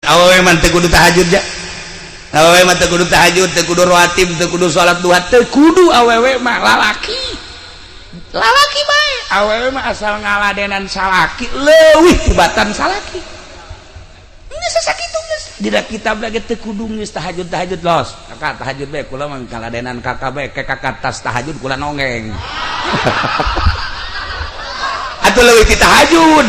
Awewe mah teu kudu tahajud ja. Awewe mah teu kudu tahajud, teu kudu rawatib, teu kudu salat duha, teu kudu awewe mah lalaki. Lalaki bae. Awewe mah asal ngaladenan salaki leuwih tibatan salaki. Geus sakitu geus. Dina kitab lagi teu kudu geus tahajud tahajud los. Kakak tahajud bae kula mah ngaladenan kakak bae ke kakak tas tahajud kula nongeng. Atuh leuwih ti tahajud.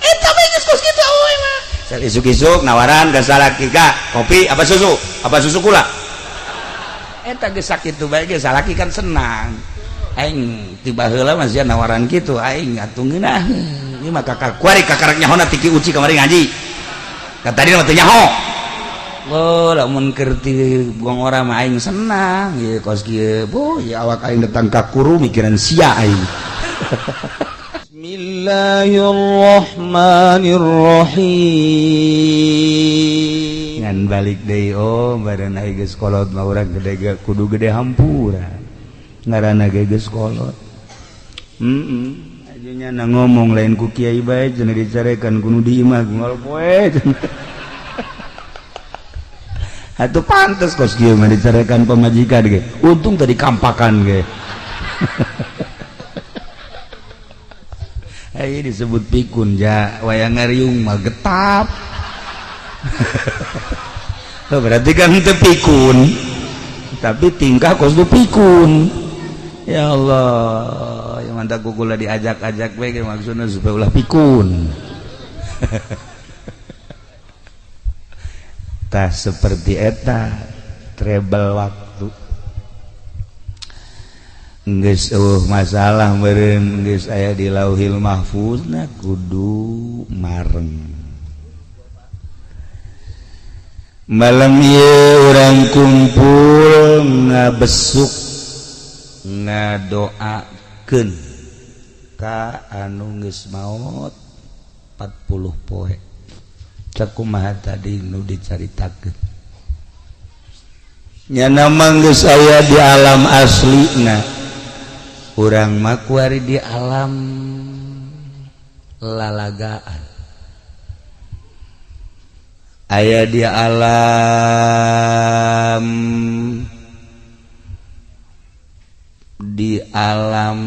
Eta bae geus kos kitu awewe mah. Isuk-isuk nawaran ke salaki, "Kak, kopi apa susu? Apa susu kula?" Eta geus sakitu bae ge salaki kan senang. Aing tiba heula mah sia nawaran kitu, aing atuh ngeunah. Ieu mah kakak kuari kakarek nyahona tiki uci kamari ngaji. Ka tadi mah teu nyaho. Oh, lamun keur ti buang ora mah aing senang. Ieu kos kieu, boh, ieu awak aing datang ka kuru mikiran sia aing. Bismillahirrahmanirrahim. Ngan balik deui oh badan aing geus kolot mah urang gede ge kudu gede hampura. Ngaranna ge geus kolot. Heeh. Ajunya na ngomong lain ku kiai bae cenah dicarekan ku nu di imah ngol poe cenah. Atuh pantes kos kieu mah dicarekan pamajikan ge. Untung tadi kampakan ge. Ayo disebut pikun ja wayang ngariung mah getap. Oh, berarti kan teu pikun. Tapi tingkah kos du pikun. Ya Allah, yang mantap kukula diajak-ajak we ge maksudna supaya ulah pikun. Tah seperti eta treble waktu. Geus eueuh masalah meureun geus aya di Lauhil Mahfuz na kudu mareng. Malam ieu urang kumpul ngabesuk ngadoakeun ka anu geus maot 40 poe. Cek kumaha tadi nu dicaritakeun. Nyana mah geus aya di alam aslina. Urang mah kuari di alam lalagaan. Aya di alam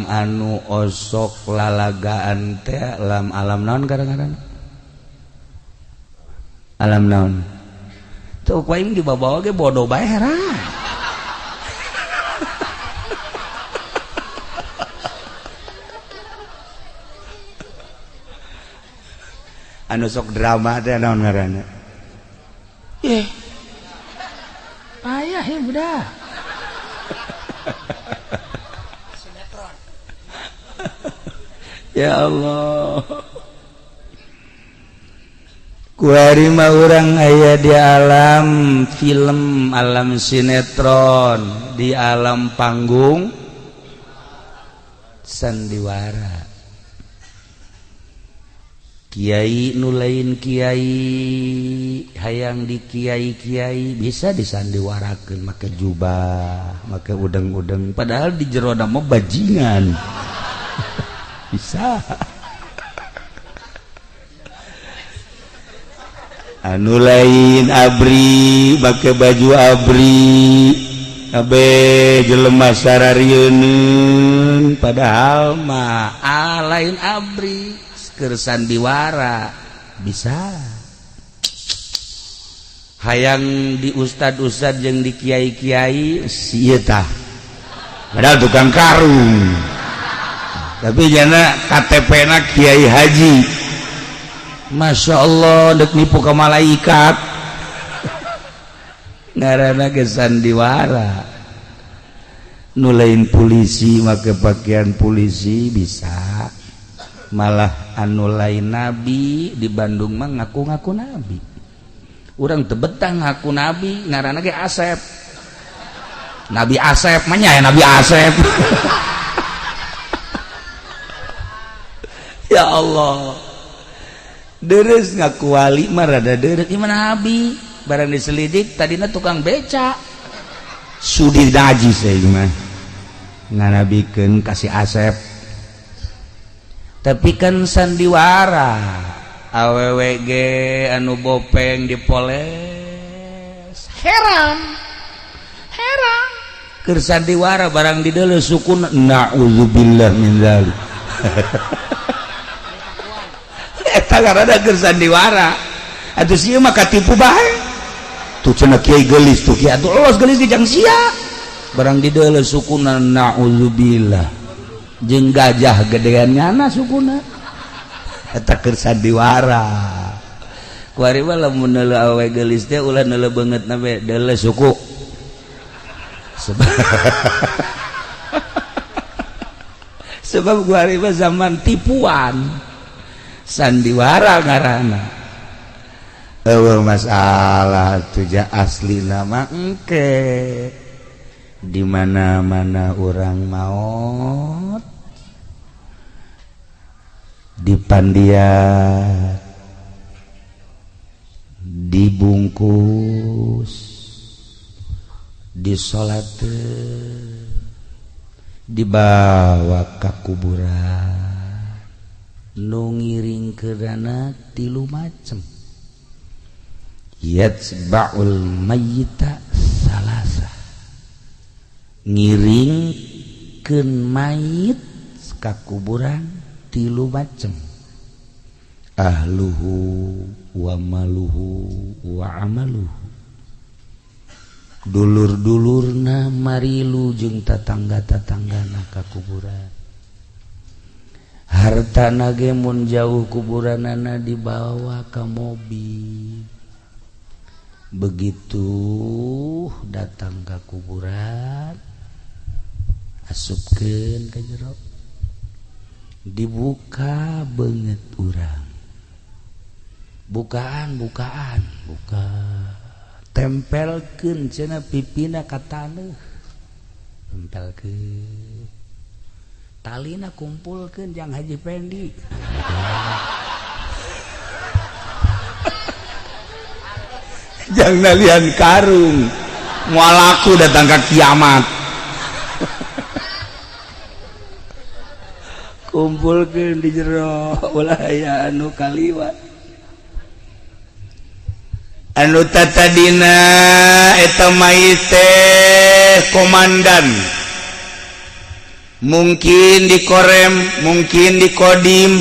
anu osok lalagaan teh alam alam naon kadang-kadang alam naon tuh ku aing dibawa-bawa ge bodoh bae heran. Anu sok drama teh naon ngaranna? Ih. Payah ya budak. Sinetron. Ya Allah. Kuari mah urang aya di alam film, alam sinetron, di alam panggung sandiwara. Kiai nu lain kiai hayang di kiai-kiai bisa disandiwarakeun make jubah, make udeng-udeng padahal di jero mah bajingan. Bisa. Anu lain abri make baju abri kabeh jelema sararieun padahal mah lain abri keur sandiwara bisa. Hayang di ustad-ustad jeung di kiai-kiai si tah padahal tukang karung tapi jana KTP na kiai haji. Masya Allah dek nipu ke malaikat. Ngaranna ge sandiwara. Nu lain polisi make pakaian polisi bisa. Malah anu lain nabi di Bandung mah ngaku-ngaku nabi. Urang teu betah ngaku nabi ngaranna ge Asep. Nabi Asep mah nya Nabi Asep. Ya Allah. Deres ngaku wali mah rada deres gimana nabi barang diselidik tadina tukang beca sudi najis saya mah nganabikeun ka si Asep. Tapi kan sandiwara Awewe ge anu bopeng dipoles. Herang. Herang. Keur sandiwara barang dideuleu sukuna, naudzubillah min dzalik. Eta ngaranna keur sandiwara. Atuh sieun mah katipu bae. Tuh cenah kiai geulis tuh kiai atuh los geulis ge jang sia. Barang dideuleu sukuna, naudzubillah. Jeung gajah gedean nyana sukuna. Eta keur sandiwara. Kuari mah lamun neuleu awe geulis teh ulah neuleu beungeutna we, deuleu suku. Sebab kuari mah zaman tipuan. Sandiwara ngaranna. Eueuh masalah tuh asli nama engke. Di mana-mana orang maot dipandian, dibungkus, disolatkeun, dibawa ka kuburan. Nu ngiringkeunana tilu macem. Yatsba'ul mayyita salasa, ngiringkeun mayit ka kuburan tilu macem. Ahluhu wa maluhu wa amaluhu. Dulur-dulurna marilu jeung tatangga-tatanggana ka kuburan. Hartana ge mun jauh kuburanana dibawa ka mobil. Begitu datang ka kuburan, asupkeun ka jero, dibuka beungeut urang. Bukaan, bukaan, buka. Tempelkeun cenah pipina ka taneuh. Tempelkeun. Talina kumpulkeun jang Haji Pendi. Jang nalian karung. Moal laku datang ka kiamat. Kumpulkeun di jero ulah aya anu kaliwat. Anu tatadina eta mayit teh komandan, mungkin di Korem, mungkin di Kodim,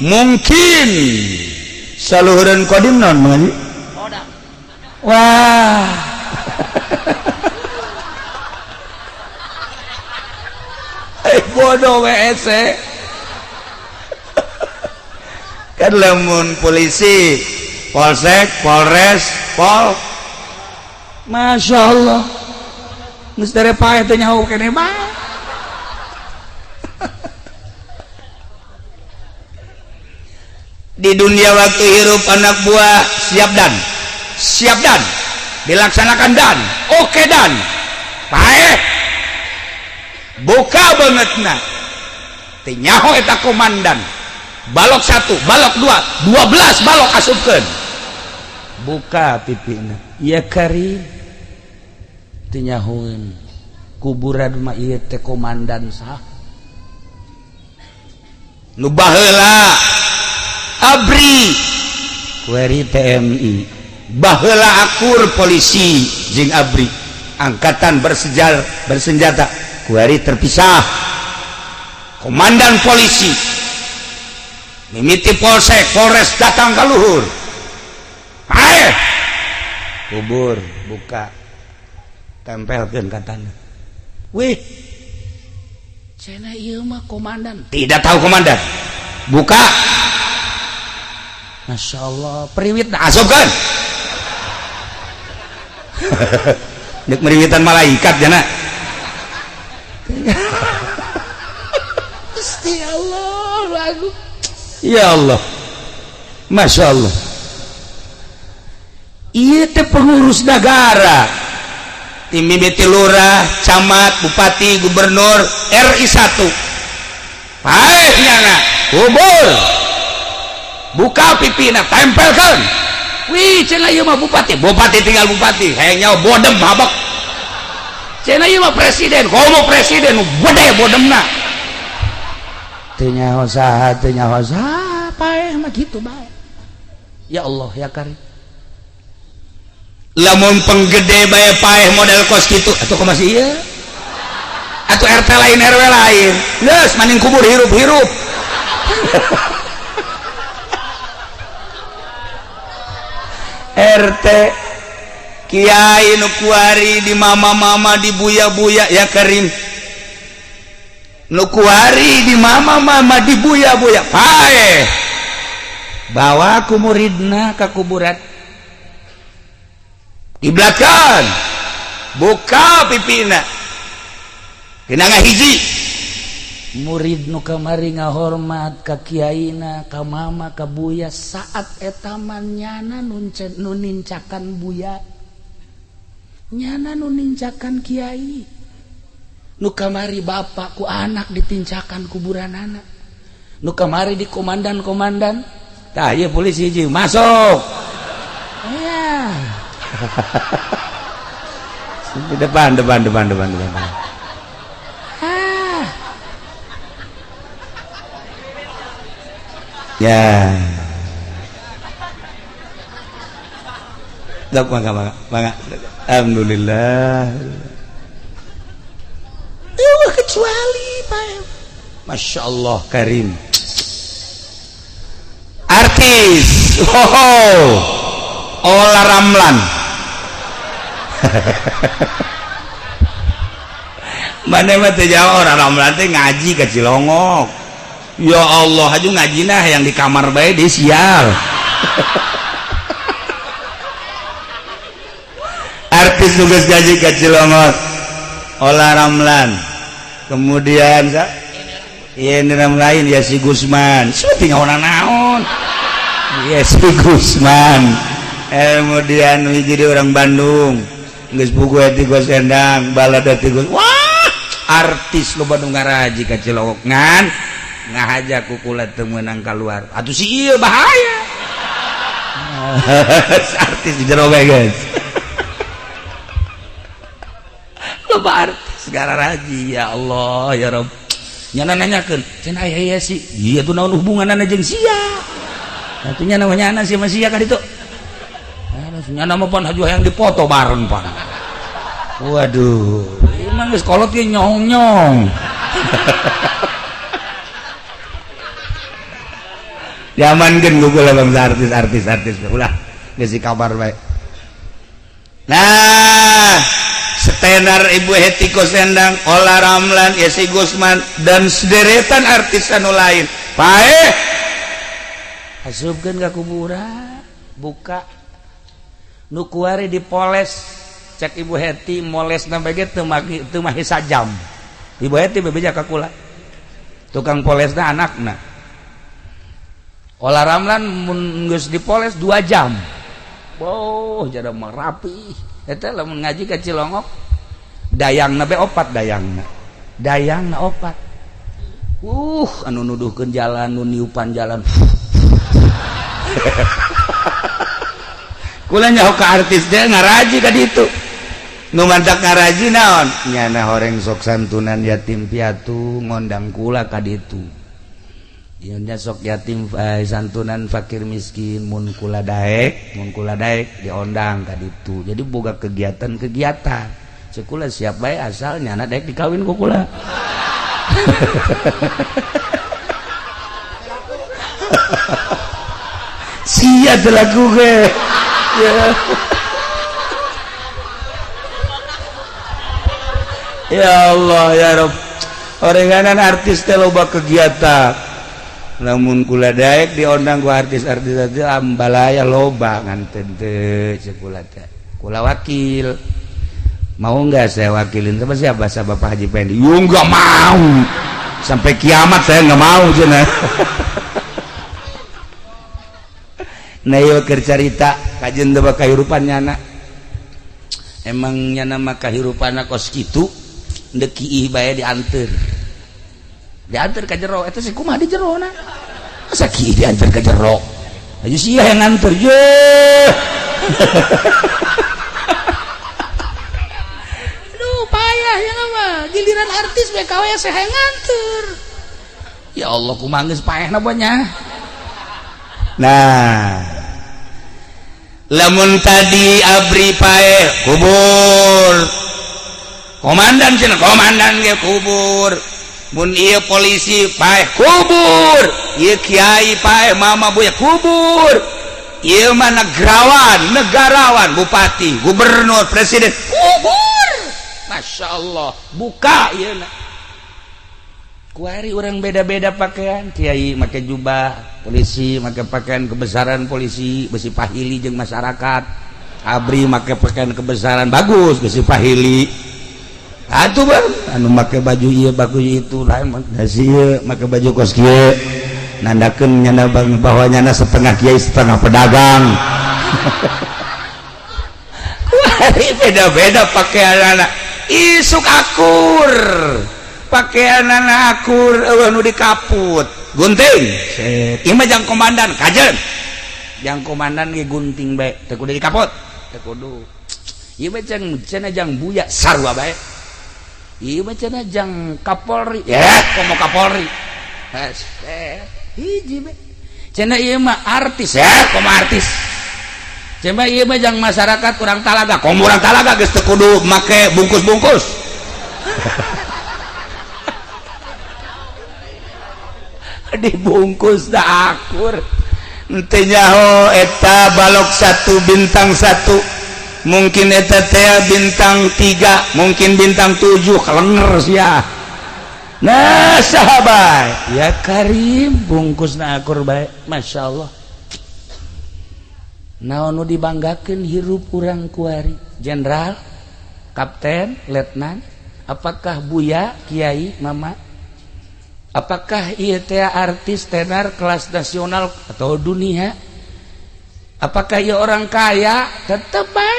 mungkin saluhureun Kodim naon mengaji? Wah. Bodoh WSC. Kan lamun polisi, polsek, polres, pol, masya Allah, geus dere paeh teh nyaho keneh bae. Di dunia waktu hirup anak buah siap dan dilaksanakan dan oke dan paeh buka bangetna teh nyaho eta komandan. Balok 1, balok 2, 12 balok asupkeun. Buka pipina. Ieu kari teu nyahoeun. Kuburan mah ieu teh komandan sah. Nu baheula ABRI, kueri TNI, baheula akur polisi jeung ABRI, angkatan bersenjata, kueri terpisah. Komandan polisi mimiti polsek, polres datang ke luhur. Ae. Kubur buka. Tempelkeun ka taneuh. Wih. Cenah ieu mah komandan. Tidak tahu komandan. Buka. Masya Allah, periwit asupkeun. Dek meriwitan malaikat jana. Gusti Allah, lagu. Ya Allah, Masya Allah. Ieu teh pengurus negara, tim mimiti lurah, camat, bupati, gubernur, RI 1. Paeh nyana, kubur. Buka pipina, tempelkan. Wih, cenah ieu mah bupati, bupati tinggal bupati, hayang nyawa bodem habak. Cenah ieu mah presiden, komo presiden, gede bodemna. Teu nyaho saha, teu nyaho saha, paeh mah kitu bae. Ya Allah ya Karim. Lamun penggede bae paeh model kos kitu atuh kok masih ieu? Atuh RT lain RW lain. Geus maning kubur hirup-hirup. RT Kiai nu kuari di mama-mama di buya-buya ya Karim. Nu kuari di mama-mama di buya-buya paeh. Bawa ku muridna ka kuburan. Kiblatkan. Buka pipina. Kena ngahiji. Murid nu kamari ngahormat ka kiaina, ka mama, ka buya saat eta mah nyana nu nincakan buya. Nyana nu nincakan kiai. Nu kamari bapak ku anak ditincakan kuburan anak. Nu kamari di komandan-komandan. Tah ieu polisi hiji masuk. Ya. Di depan depan depan depan depan. Ah. Ya. Dok mangga mangga mangga. Alhamdulillah. Eueuh kecuali Pak. Masya Allah Karim. Artis. Oh. Ola Ramlan. Mana mah teu jauh Ola Ramlan teh ngaji ka Cilongok. Ya Allah, aju ngajina yang di kamar bae di sial. Artis tugas gaji ka Cilongok. Ola Ramlan. Kemudian iya ini lain ya si Gusman. Seperti ngawana naon. Ya si Gusman. Kemudian jadi orang Bandung. Geus buku hati Gus Endang, balada ti Gus. Wah, artis loba nu ngaraji ka Cilongok ngan ngahaja ku kula teu meunang kaluar. Atuh si ieu bahaya. Artis di jero bae guys. Loba artis ngaraji ya Allah ya Rabb. Nyana nanyakeun, cenah aya aya si, ieu tuh naon hubunganna jeung sia? Atuh nya namanya anak si sama sia ka ditu. Nyana mah pan haju yang dipoto bareng pan. Waduh, emang geus kolot ge nyong-nyong. Diamankeun ku kula bangsa artis-artis artis ulah geus kabar bae. Nah, setenar Ibu Hetty Koes Endang, Ola Ramlan, Yesi Gusman dan sederetan artis anu lain. Paeh. Asupkeun ka kuburan, buka nu kuari dipoles cek Ibu Heti molesna bae teu mahi sajam. Ibu Heti bebeja ka kula. Tukang polesna anakna. Ola Ramlan mun geus dipoles 2 jam. Boh, jadi mah rapi. Eta lamun ngaji ka Cilongok dayangna be opat dayangna. Dayangna opat. Anu nuduhkeun jalan, nu niupan jalan. Kula nyaho ka artis teh ngaraji ka ditu. Nu mantak ngaraji naon? Nyana horeng sok santunan yatim piatu ngondang kula ka ditu. Ieu nya sok yatim santunan fakir miskin mun kula daek diondang ka ditu. Jadi boga kegiatan-kegiatan. Cek kula siap bae asal nyana daek dikawin ku kula. Sia teu laku ge. Ya. Ya Allah ya Rabb. Orenganan artis teh loba kegiatan. Lamun kula daek diondang ku artis-artis teh ambalaya loba ngan teu cek kula teh. Kula wakil. Mau enggak saya wakilin sama siapa? Sama Bapak Haji Pendi. Yo enggak mau. Sampai kiamat saya enggak mau cenah. Nah ieu keur carita kajeun teh kahirupan nyana. Emang nyana mah kahirupanna kos kitu deuk kiih bae dianteur. Dianteur ka jero eta sih kumaha di jerona? Masa kiih dianteur ka jero? Ayo sia yang nganter ye. Aduh payah ya mah giliran artis BKW saya nganter. Ya Allah kumaha geus paehna banyak. Nah, Lamun tadi ABRI paeh, kubur. Komandan cenah, komandan ge kubur. Mun ieu polisi paeh, kubur. Ieu kiai paeh, mama buya, kubur. Ieu mah negarawan, negarawan, bupati, gubernur, presiden, kubur. Masya Allah, buka ieu na. Kuari orang beda-beda pakaian, kiai make jubah polisi, make pakaian kebesaran polisi, besi pahili jeung masyarakat. ABRI make pakaian kebesaran bagus, besi pahili. Atuh bang, anu make baju ieu bagus itu lain dasi ieu make baju kos kieu. Nandakeun nyana bang bahwa nyana setengah kiai setengah pedagang. Kuari beda-beda pakaian anak. Isuk akur. Pakaian anak akur, eueuh nu dikaput. Gunting. Set. Ieu mah jang komandan, kajen. Jang komandan ge gunting bae, teu kudu dikaput. Teu kudu. Ieu mah jang cenah jang buya, sarua bae. Ieu mah cenah jang Kapolri. Ya, komo Kapolri. Set. Hiji bae. Cenah ieu mah artis, ya, komo artis. Cenah ieu mah jang masyarakat urang Talaga, komo urang Talaga geus teu kudu make bungkus-bungkus. Dibungkus dah akur. Henteu nyaho eta balok 1 bintang 1, mungkin eta teh bintang 3, mungkin bintang 7, kelenger sia. Nah sahabat ya Karim, bungkusna akur bae, Masya Allah. Naon nu dibanggakeun hirup urang kuari? Jenderal, kapten, letnan, apakah buya, kiai, mama? Apakah ieu teh artis tenar kelas nasional atau dunia? Apakah ieu orang kaya? Tetep bae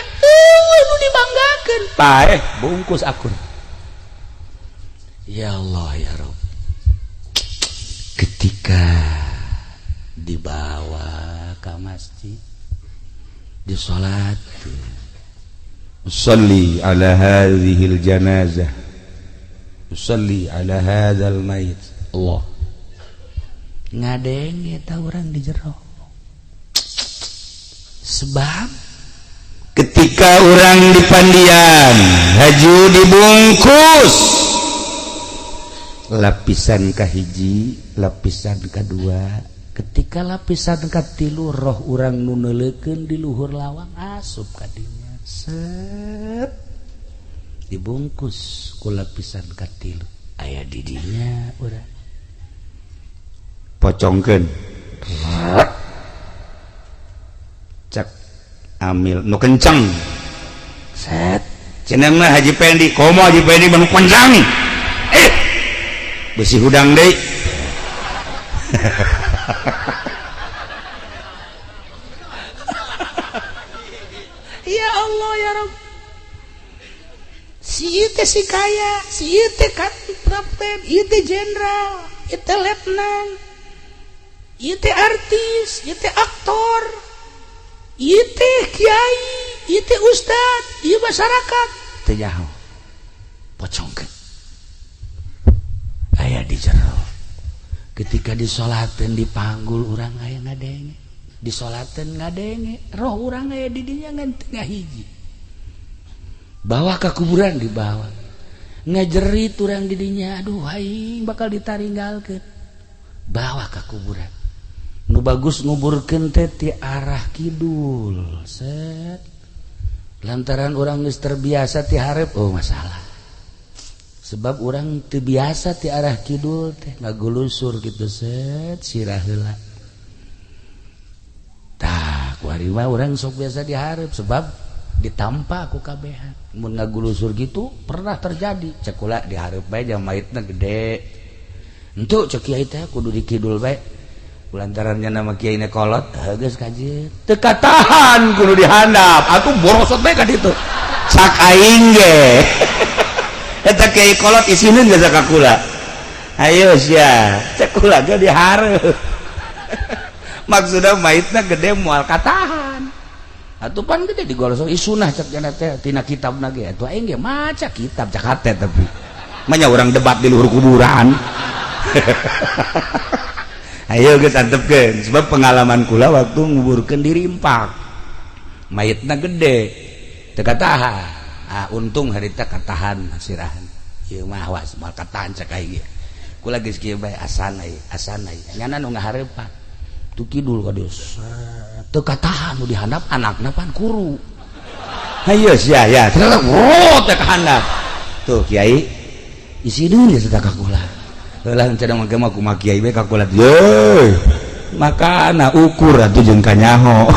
nu dibanggakeun. Paeh bungkus akur. Ya Allah ya Rabb. Ketika dibawa ke masjid, disolat, usalli ala hadhil janazah, usalli ala hadzal mayit. Allah ngadenge eta urang di jero. Sebab ketika orang di pandian haju dibungkus lapisan kahiji, lapisan kedua, ketika lapisan katilu roh urang nu neuleukeun di luhur lawang asup ka dinya, set dibungkus ku lapisan katilu, aya di dinya urang pocongkeun cak amil nu kenceng set cenah mah Haji Pendi, komo Haji Pendi mah nu kencang, besi hudang deui. Ya Allah ya Rabb, si ieu teh si kaya, si ieu teh kapten, ieu teh jenderal, ieu teh letnan, ieu teh artis, ieu teh aktor, ieu teh kiai, ieu teh ustad, ieu masyarakat. Teu nyaho. Pocongkeun. Aya di jero. Ketika disolateun dipanggul urang aya ngadenge. Disolateun ngadenge, roh urang aya di dinya ngan teu ngahiji. Bawa ke kuburan dibawa. Ngajerit urang di dinya, aduh aing bakal ditaringgalkeun. Bawa ke kuburan. Nu bagus nguburkeun teh ti arah kidul. Set. Lantaran urang geus terbiasa ti hareup, oh masalah. Sebab urang teu biasa ti arah kidul teh ngagulusur gitu set sirah heula. Tah, kuari mah urang sok biasa di hareup sebab ditampa ku kabehan. Mun ngagulusur gitu pernah terjadi. Cek kula di hareup bae jam maitna gede. Entuk cek kiai teh kudu di kidul bae. Lantarannya nama kiai ne kolot, geus kajeun. Teu katahan kudu dihandap. Atuh borosot bae ka ditu. Cak aing ge. Eta kiai kolot isineun geus ka kula. Ayo sia, cek kula ge dihareup. Maksudna maitna gede moal katahan. Atuh pan gede digolosok isunah cek jana teh tina kitabna ge. Atuh aing ge maca kitab cak hate tapi. Manya urang debat di luhur kuburan. Ayo geus antepkeun sebab pengalaman kula waktu nguburkeun diri empak. Mayitna gede teu katahan. Ah, untung harita katahan sirahan. Ieu mah awas moal katahan cek aing ge. Kula geus kieu bae asan ai, asan ai. Nyana nu ngahareupan. Tu kidul ka dieu. Teu katahan nu dihandap anakna pan kuru. Hayo sia ya, terus teh ka handap. Tuh kiai isi deui eta ka kula. Heula henteu mah mah kumaha kiai we ka kula. Ye. Makana ukur atuh jeung kanyaho.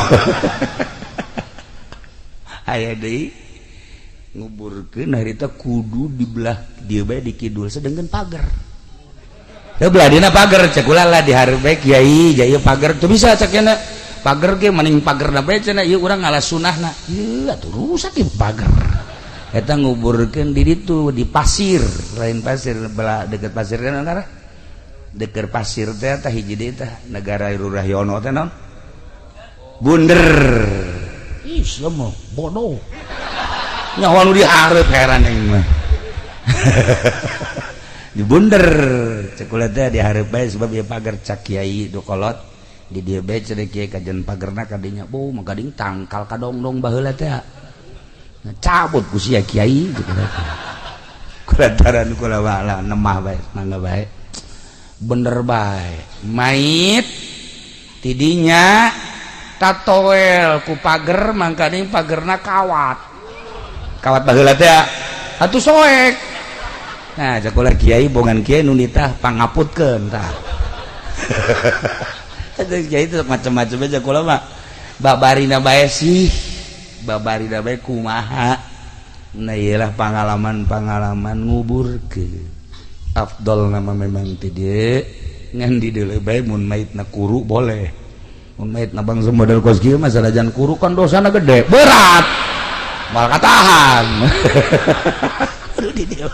Aya deui nguburkeun harita kudu di belah dieu bae di kidul sedengkeun pagar. Teu belah dina pagar cek kula lah di hareup bae kiai jaya pagar teu bisa cek nya pagar ge maning pagerna bae cenah ieu urang ngalah sunahna. Ieu atuh rusak ieu pagar. Eta nguburkeun di ditu di pasir, lain pasir belah deket pasir kan antara deket pasir teh tah hiji deui tah negara Rurahyono teh naon? Bunder. Ih, sia mah bodoh. Nyawa nu dihareup heran aing mah. Di bunder cek kula teh dihareup bae sebab ieu pagar cak kiai du kolot di dieu bae cenah kiai kajen pagerna kadinya bu mah gading tangkal kadongdong baheula teh. Nah, cabut ku sia kiai gitu. Kulantaran kula wala nemah bae mangga bae. Bener bae. Mait tidinya tatoel ku pager mangkaning pagerna kawat. Kawat baheula teh atuh soek. Nah, cek kula kiai bongan kiai nu nitah pangaputkeun tah. Atuh kiai teh macam-macam aja kula mah. Babarina bae sih. Babarina bae kumaha. Nah, iyalah pengalaman-pengalaman nguburkeun. Afdol nama memang ti dieu ngan di deuleu bae mun maitna kuru boleh. Mun maitna bangsa model kos kieu mah sanajan kuru kan dosana gede, berat. Moal katahan. Aduh di dieu.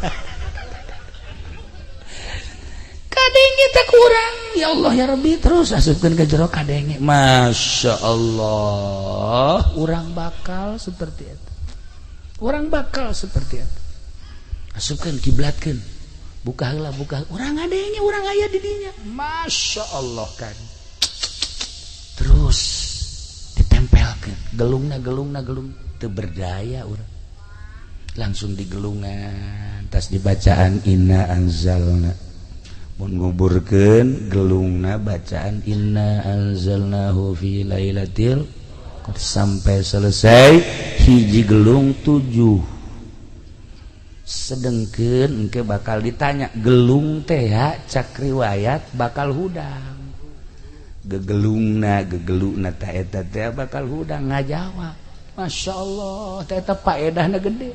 Kadenge teh kurang. Ya Allah ya Rabbi terus asupkeun ke jero kadenge. Masya Allah, urang bakal seperti itu. Urang bakal seperti itu. Asupkeun kiblatkeun. Buka heula buka. Urang ngadenge, urang aya di dinya. Masya Allah kan. Terus ditempelkeun gelungna gelungna gelung teu berdaya urang. Langsung digelungan tas dibacaan inna anzalna. Mun nguburkeun gelungna bacaan inna anzalnahu fi lailatil qadr sampai selesai hiji gelung 7. Sedengkeun engke bakal ditanya gelung teh cak riwayat bakal hudang. Gegelungna gegeluna ta eta teh bakal hudang ngajawab. Masya Allah teh eta paedahna gede.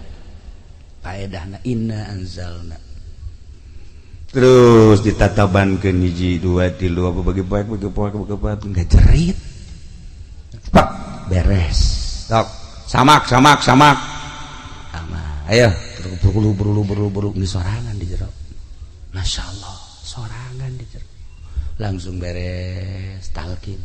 Paedahna inna anzalna. Terus ditatabankeun hiji dua tilu apa bagi poek bagi poek bagi poek enggak jerit. Pak beres. Tok samak samak samak. Sama. Ayo berulu berulu berulu berulu di sorangan di jero. Masya Allah sorangan di jero. Langsung beres talqin.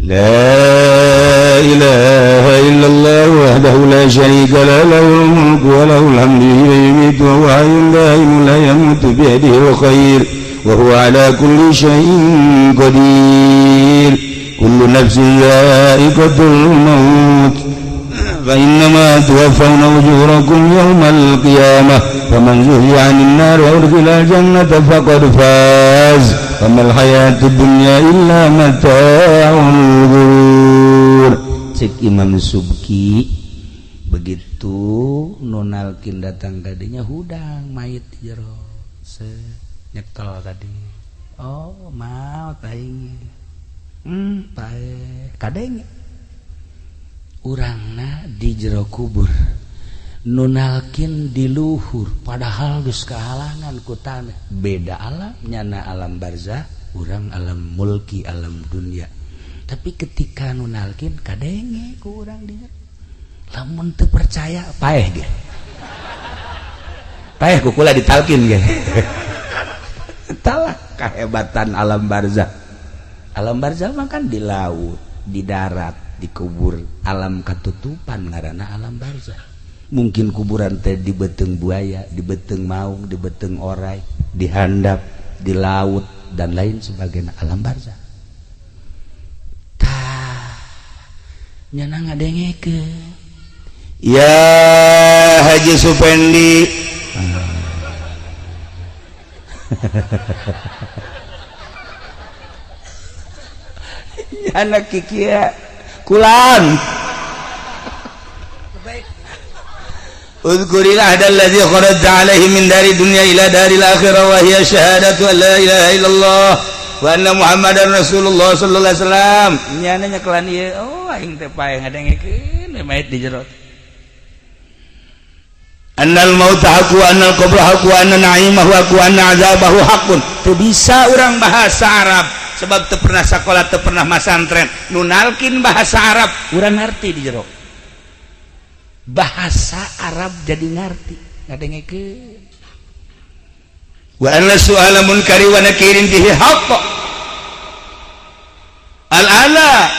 La ilaha illallah wahdahu la syarika lah lahul mulku wa lahul hamdu yumiitu wa huwa hayyun la yamutu biyadihi khair wa huwa ala kulli syai'in qadir. Kullu nafsin dha'iqatul maut fa innama tuwaffawna ujurakum yawmal qiyamah faman zuhziha 'anil nar wa udkhila al-jannata faqad faz wa mal hayatud dunya illa mata'ul ghurur. Cek Imam Subki begitu nonalkin datang kadinya hudang mayit di jero se nyekel tadi oh maut aing pae kadenge urangna di jero kubur nunalkin di luhur padahal geus kehalangan ku tanah beda alam nyana alam barzah urang alam mulki alam dunia tapi ketika nunalkin kadenge ku urang di jero lamun teu percaya paeh ge paeh ku kula ditalkin ge talah kehebatan alam barzah. Alam barzah mah kan di laut, di darat, di kubur, alam katutupan ngaranna alam barzah. Mungkin kuburan teh di beteng buaya, di beteng maung, di beteng orai, di handap, di laut dan lain sebagainya alam barzah. Tah Nyana ngadengekeun. Ya Haji Supendi. Nyana kikia kulan. Udhkuril ahda alladhi kharajta alaihi min dari dunya ila daril akhirah wa hiya syahadatu an la ilaha illallah wa anna Muhammadan Rasulullah sallallahu alaihi wasallam. Nyana nyekelan ieu, oh aing teh pae ngadengekeun we mayit di jero. Annal mauta haqqu wa annal qabra haqqu wa anna na'imahu haqqu wa anna azabahu haqqun. Teu bisa urang bahasa Arab sebab teu pernah sakola, teu pernah masantren. Nu nalkin bahasa Arab urang ngarti di jero. Bahasa Arab jadi ngarti ngadengekeun. Wa anna su'ala munkari wa nakirin bihi haqq. Al-ala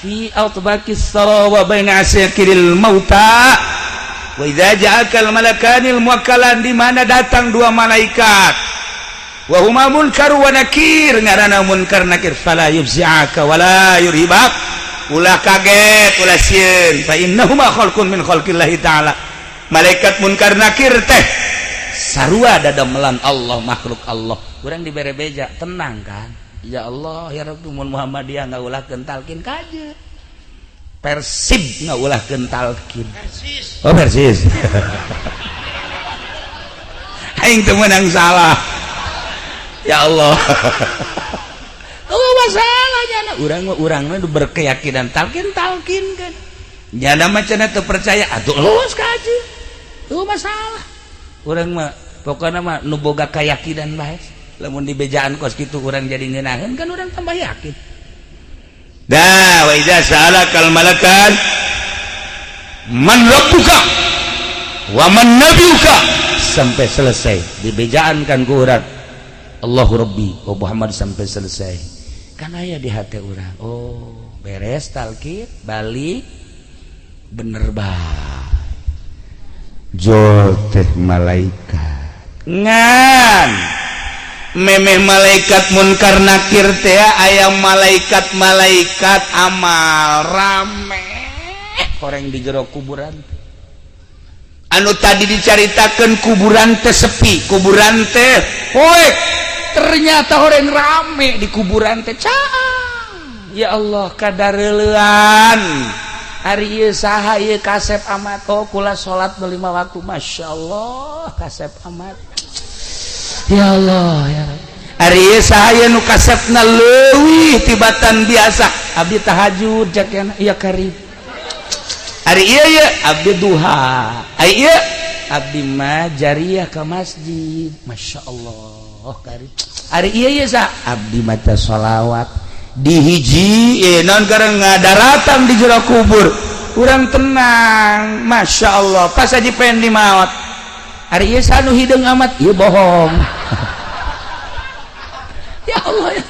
fi atbaqis sara wa baina asakiril mauta. Wa idza ja'akal malakanil muwakkalan, di mana datang dua malaikat wa huma munkar wa nakir, ngaranna munkar nakir, fala yufzi'aka wala yurhibak, ulah kaget ulah sieun, fa innahuma khalqun min khalqillahi ta'ala. Malaikat munkar nakir teh sarua dadamelan Allah, makhluk Allah. Urang dibere beja tenang kan, ya Allah ya Rabbi, mun Muhammadiyah ngaulahkeun talkin kaje Persib ngaulahkeun talkin. Persis. Oh Persis. Aing teu meunang salah. Ya Allah. Oh masalah nyana urang mah, urang mah berkeyakinan talkin talkin kan. Nyana mah cenah teu percaya atuh luas kaje. Tuh masalah. Urang mah pokokna mah nu boga keyakinan bae. Lamun dibejaan kos kitu urang jadi ngeunaheun kan urang tambah yakin. Dah wa idza sa'alakal malakan man rabbuka wa man nabiyuka sampai selesai dibejaan kan ku urang Allahu Rabbi wa Muhammad sampai selesai kan aya di hati urang, oh beres talkin balik bener bae jol teh malaikat ngan memeh malaikat munkar nakir teh aya malaikat-malaikat amal rame horeng di jero kuburan anu tadi dicaritakeun kuburan teh sepi, kuburan teh poek, ternyata horeng rame di kuburan teh caang. Ya Allah, kadareulean ari ieu saha ieu kasep amat, oh kula salat 5 waktu, Masya Allah kasep amat, ya Allah ya Rabbi. Ari ieu saha nu kasepna leuwih tibatan biasa, abdi tahajud jakena iya karib. Ari ieu ye abdi duha, ari ieu abdi mah jariah ka masjid, Masya Allah karib. Ari ieu ye sa abdi maca sholawat dihiji non karena ngadaratan di jero kubur urang tenang, Masya Allah pas aja pengen dimaot. Ari ieu saha nu hideung amat, ieu bohong. Ya Allah ya.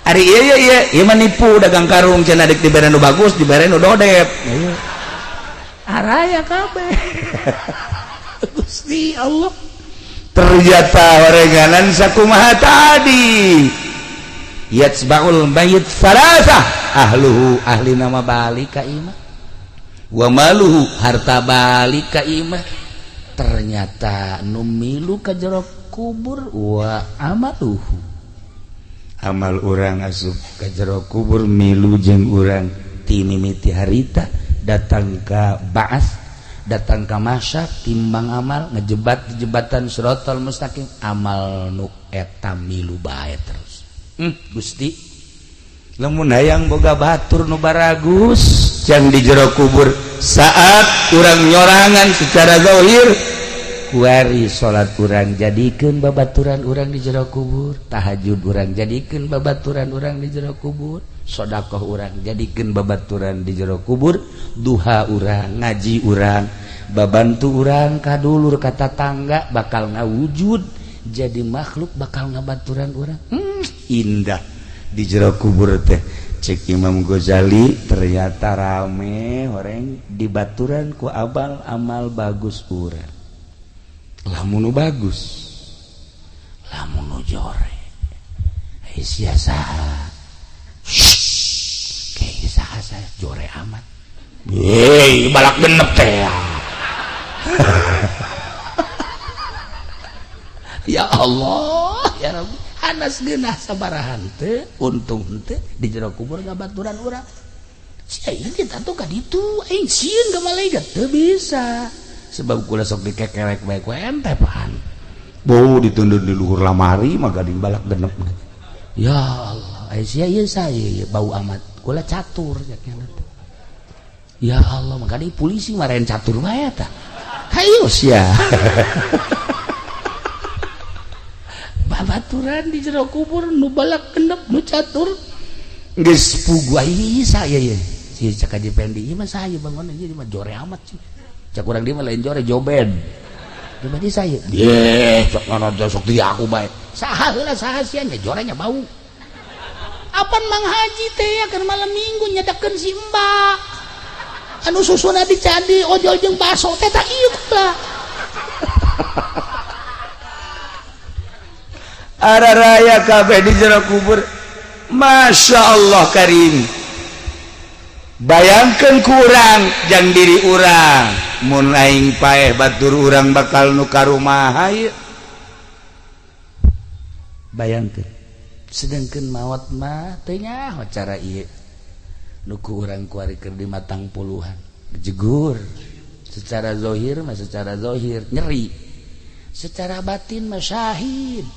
Ari ieu ye ieu ieu mah nipu dagang karung cenah deuk dibere nu bagus dibere nu dodep. Araya kabeh. Gusti Allah. Ternyata orenganan sakumaha tadi yatsba'ul mayit farasah ahluhu ahli nama balik ka imah wa maluhu harta balik ka imah, ternyata nu milu ka jero kubur wa amaluhu amal urang asup ka jero kubur milu jeung urang ti mimiti harita datang ka ba'as datang ka masyar timbang amal ngejebat di jembatan siratal mustaqim amal nu eta milu bae terus. Gusti lamun hayang boga batur nu baragus jang di jero kubur saat urang nyorangan secara zahir kuari salat urang jadikeun babaturan urang di jero kubur, tahajud urang jadikeun babaturan urang di jero kubur, sedekah urang jadikeun babaturan di jero kubur, duha urang, ngaji urang, babantu urang ka dulur ka tatangga bakal ngawujud jadi makhluk bakal ngabaturan urang. Indah di jero kubur teh cek Imam Ghazali ternyata rame orang dibaturan ku abal amal bagus urang lamun nu bagus lamun nu jore ai sia saha kayak saha. Saha saya jore amat. Yeay, balak genep teh. Ya Allah, ya Rabbi. Hanas geunah sabarahan teu, untung teu di jero kubur ngabaturan urang. Si aing kita tuh ka ditu, aing sieun ka malaikat teu bisa. Sebab kula sok dikekerek bae ku ente pan. Bau ditundun di luhur lamari mah gading balak genep. Ya Allah, ai sia ieu saya bau amat. Kula catur caknya. Ya Allah, makanya polisi marahin catur bae tah. Hayu sia. Babaturan di jero kubur nu balak genep nu catur. Geus pugu ai saya ye. Si cak Haji Pendi ieu mah saya bangun ieu mah jore amat sih. Cak urang dia mah lain jore joben. Joben di saya. Ye, sok ngono sok di aku bae. Saha heula saha sia nya jorenya bau. Apan Mang Haji teh ya keur malam Minggu nyedekeun si Mbak. Anu susuna dicadi ojol jeung baso teh tak ieu kula. Ara raya kabeh di jero kubur. Masya Allah karim. Bayangkan kurang jang diri urang. Mun aing paeh batur urang bakal nu ka rumah ieu. Bayangkeun. Sedangkeun maot mah teu nyaho cara ieu. Nu ku urang kuari keur di matang puluhan. Jegur. Secara zahir mah secara zahir nyeri. Secara batin mah syahid.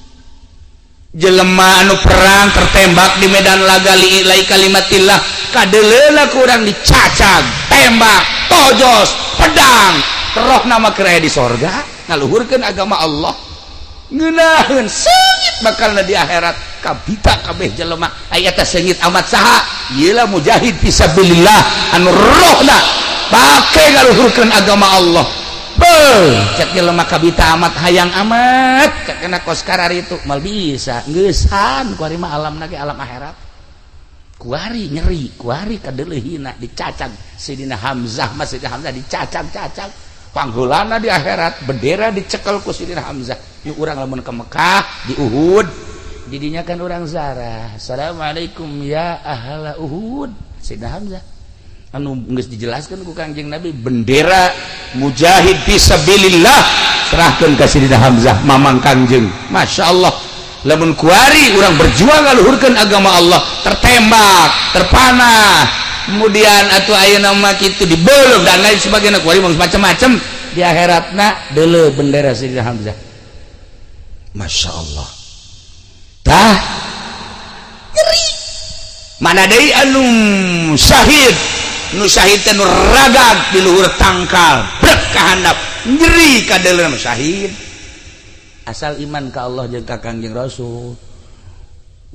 Jelema anu perang tertembak di medan laga li'ilai kalimatillah kadeleuna kurang dicacag tembak tojos pedang roh nama keraya di sorga ngaluhurkeun agama Allah ngeunaheun seungit bakalna di akhirat kabita kabeh jelema aya teh seungit amat saha ieu lah mujahid fisabilillah anu rohna pake ngaluhurkeun agama Allah. Cek jelema kabita amat hayang amat cek kena kos karar itu mal bisa ngeusan kuari mah alamna ge alam akhirat kuari nyeri kuari kadeuleuhina dicacag Sidina Hamzah mah Sidina Hamzah dicacag-cacag pangheulana di akhirat bendera dicekel ku Sidina Hamzah yuk urang lamun ke Mekah di Uhud didinya kan urang zarah assalamualaikum ya ahla Uhud Sidina Hamzah anu geus dijelaskan ku Kangjeng Nabi bendera mujahid fisabilillah serahkeun ka Sidina Hamzah mamang Kangjeng. Masya Allah lamun kuari urang berjuang ngaluhurkeun agama Allah tertembak terpanah kemudian atuh ayeuna mah kitu dibeuleum dan lain sebagainya kuari mah macam-macam di akhiratna deuleu bendera Sidina Hamzah. Masya Allah tah nyeri mana deui anu syahid nu syahid teh nu ragag di luhur tangkal brek ka handap nyeri kadeuleuh syahid asal iman ka Allah jeung ka Kangjeng Rasul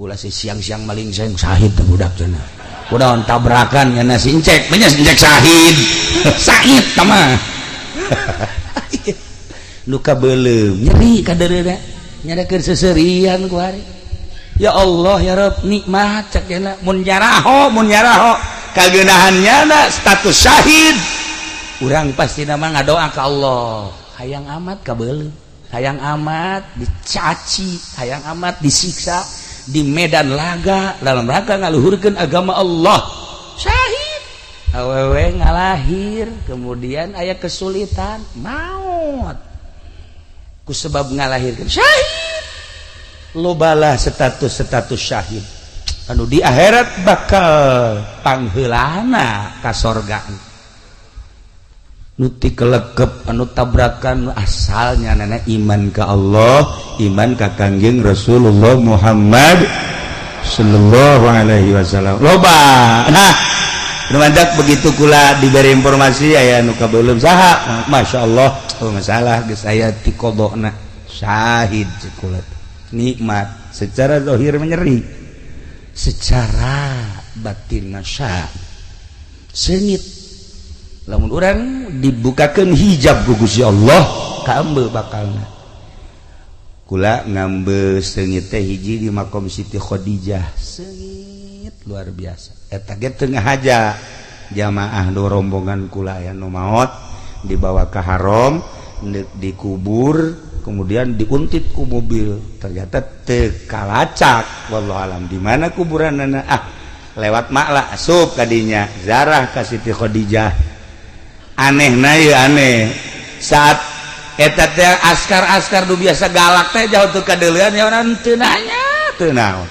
ulah si siang-siang maling seng syahid teh budak cenah kunaon tabrakan nya si incek nya si incek syahid sakit tah mah nu kabeuleum nyeri kadeuleuh nyadakeun seserian ku hari ya Allah ya Rabb nikmat cek cenah mun nyaraho kagenahannya na status syahid urang pasti nama ngadoa ka Allah hayang amat kabeuleum hayang amat dicaci hayang amat disiksa di medan laga dalam rangka ngaluhurkeun agama Allah syahid awewe ngalahir kemudian aya kesulitan maut ku sebab ngalahirkeun syahid lobalah status-status syahid anu di akhirat bakal pangheulana ka sorga nu ti kelekep anu tabrakan asalnya nenek iman ke Allah iman ka Kangjeng Rasulullah Muhammad sallallahu alaihi wasallam loba. Nah nu begitu kula diberi informasi aya nu kabeuleum saha Masya Allah oh masalah geus aya ti qodona syahid kula nikmat secara zahir menyeri secara batin syahid seungit lamun urang dibukakeun hijab ku Gusti Allah kaambe bakalna kula ngambe seungit teh hiji di makom Siti Khadijah seungit luar biasa eta ge teu ngahaja jamaah nu rombongan kula aya nu maot dibawa ke haram dikubur kemudian diuntit ku mobil ternyata teu kalacak wallahu alam di mana kuburanana ah Lewat Makla asup kadinya zarah ka Siti Khadijah. Aneh na ieu, aneh saat eta teh askar-askar nu biasa galak teh jauh teu kadeulean ya, urang teu nanya teu naon.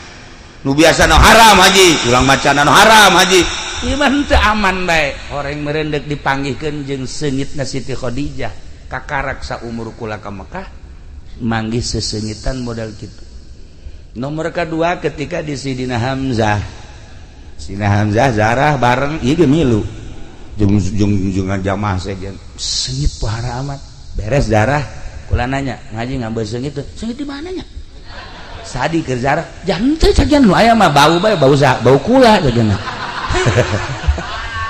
Nu biasa nu haram haji, urang macana nu haram haji, ieu mah teu aman bae. Horeng meureun deuk dipanggihkeun jeung seungitna Siti Khadijah. Kakarak saumur kula ka Mekah manggih seseungitan modal kitu. Nomor kedua, ketika di Sidina Hamzah. Sidina Hamzah zarah bareng ieu ge milu jeung jeung jeung jamaah sejen, seungit pohara amat. Beres darah, kula nanya, "Ngaji ngambil seungit teu? Seungit di mananya?" Sadi keur zarah jangan teu cagian nu aya mah bau bae, bau sa bau kula cagian.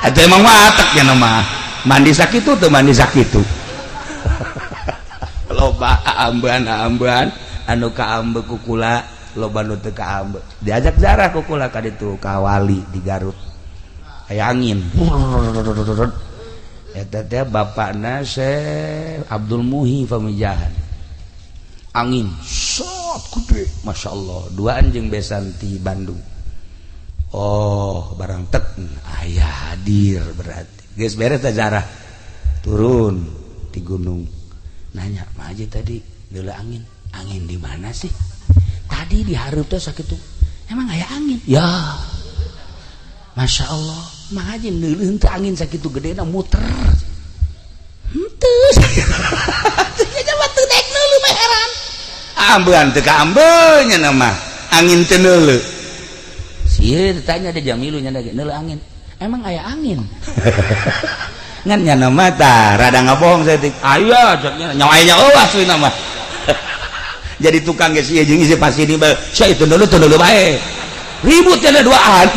Atuh emang watak nya mah mandi sakitu teu mandi sakitu. Loba ambean-ambean anu kaambe ku kula, loba nu teu kaambe. Diajak zarah ku kula ka ditu ka wali di Garut, aya angin. Eta teh bapakna Syekh Abdul Muhi Pamijahan. Angin sot gede, Masya Allah, duaan jeung besan ti Bandung. Oh, barang tek aya hadir berarti geus beres teh zarah, turun di gunung, nanya, "Mah Haji, tadi deuleu angin, angin di mana sih tadi?" Di hareup teh sakitu. "Emang aya angin ya?" "Masya Allah, Mah Haji, neuleuh teu angin sakitu gedena muter?" "Henteu." Teu mah teu daek neuleuh mah, heran. Ambean teu kaambe nya mah angin teu neuleuh. Sieun ditanya ada jamilu nya neuleuh angin. "Emang aya angin?" Ngan nya mah tah rada ngabohong saeutik. "Aya," caknya, nyawa aya eueuh aslina mah. Jadi tukang geus ieu jeung isi pasti ini bae. Sia itu neuleuh teu neuleuh bae. Ribut ya duaan.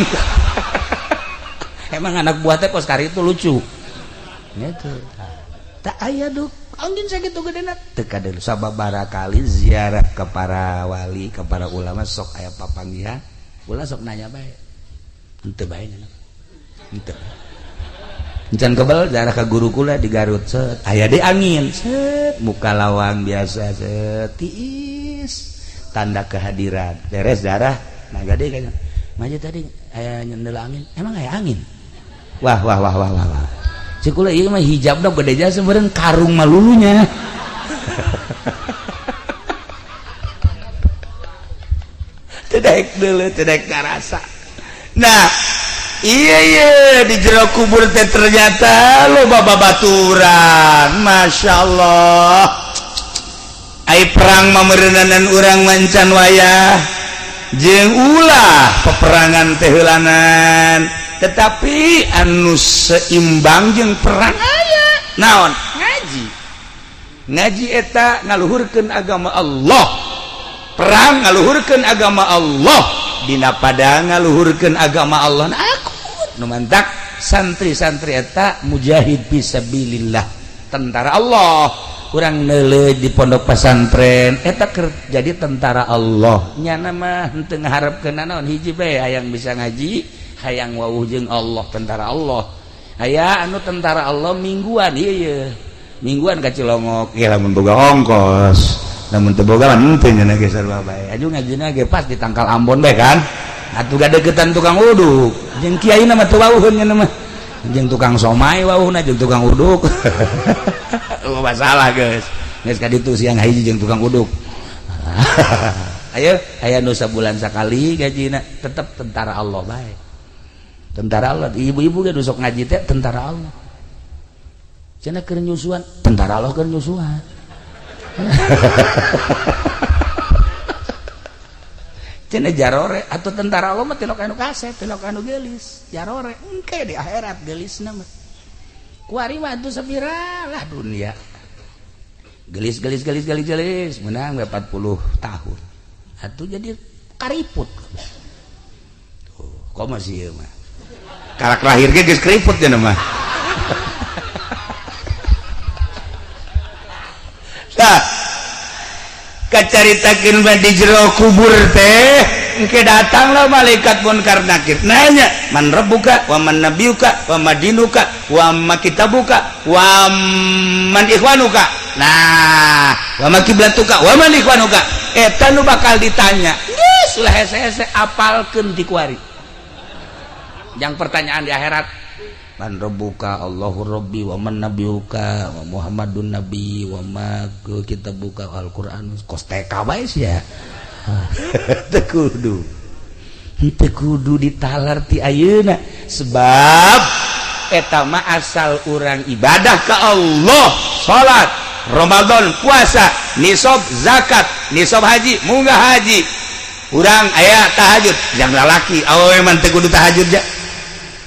Emang anak buah teh kos kari itu lucu. Gitu. Tak aya duh angin sakitu gedena teu kadeuleu. Sababaraha kali ziarah ke para wali, ke para ulama, sok aya papanggihan, ulah sok nanya bae. Henteu bae nya. Henteu. Encan kebel ziarah ka guru kula di Garut, set aya deui angin, set muka lawang biasa, set tiis, tanda kehadiran. Beres darah naga deui kayaknya. Maju tadi aya nyendel angin. "Emang aya angin?" Wah wah wah wah wah wah. Cek kula ieu mah hijabna gede jasa meureun karung malulunya. Teu daek deuleu, teu daek ngarasa. Nah, iya iya di jero kubur teh ternyata loba babaturan. Masya Allah. Ai perang mah meureunanan urang mancan wayah jeung ulah peperangan teh heulanan, tetapi anu seimbang jeung perang aya naon? Ngaji. Ngaji eta ngaluhurkeun agama Allah, perang ngaluhurkeun agama Allah, dina padang ngaluhurkeun agama Allah. Nah, aku nu mantak santri-santri eta mujahid fisabilillah, tentara Allah. Kurang neuleuh di pondok pesantren eta keur jadi tentara Allah. Nyana mah henteu ngaharepkeun naon, hiji bae, hayang bisa ngaji, hayang wawuh jeung Allah, tentara Allah. Aya anu tentara Allah mingguan, ieu ye mingguan ka Cilongok ya, lamun boga ongkos, lamun teu boga mah henteu nya ge sarua bae. Aju ngajina ge pas di tangkal Ambon bae kan atuh, gadeukeutan tukang uduk jeung kiai mah teu wawuheun nya mah, jeung tukang somai wawuhna, jeung tukang uduk. Oh, masalah geus geus ka ditu siang hiji jeung tukang uduk. Ayo, aya nu sabulan sakali gajina, tetep tentara Allah bae, tentara Allah. Ibu-ibu ge sok ngaji teh tentara Allah. Cenah keur nyusuan, tentara Allah keur nyusuan. Cenah jarore atau tentara Allah mah tilok anu kasep, tilok anu geulis. Jarore engke di akhirat geulisna mah. Kuari mah atuh sapira lah dunia. Gelis gelis gelis gelis gelis menang 40 tahun. Atuh jadi kariput. Tuh, kok masih ieu mah. Karak lahir ge geus keriput nya mah. Nah, kacaritakeun mah di jero kubur teh engke datanglah malaikat munkar nakir nanya, "Man rabbuka wa man nabiyuka wa madinuka wa ma kitabuka wa man ikhwanuka." Nah, "Wa ma kiblatuka wa man ikhwanuka," eta nu bakal ditanya. Geus ulah hese-hese, apalkeun ti kuari. Yang pertanyaan di akhirat, man rabbuka? Allahu rabbi. Wa man nabiyuka? Wa Muhammadun nabi. Wa ma kitabuka? Al-Qur'an. Kos TK bae sia. Teu kudu, teu kudu ditalar ti ayeuna, sebab eta mah asal urang ibadah ke Allah, salat, Ramadan, puasa, nisab zakat, nisab haji, munggah haji, urang aya tahajud. Yang lalaki, awewe mah teu kudu tahajud ja.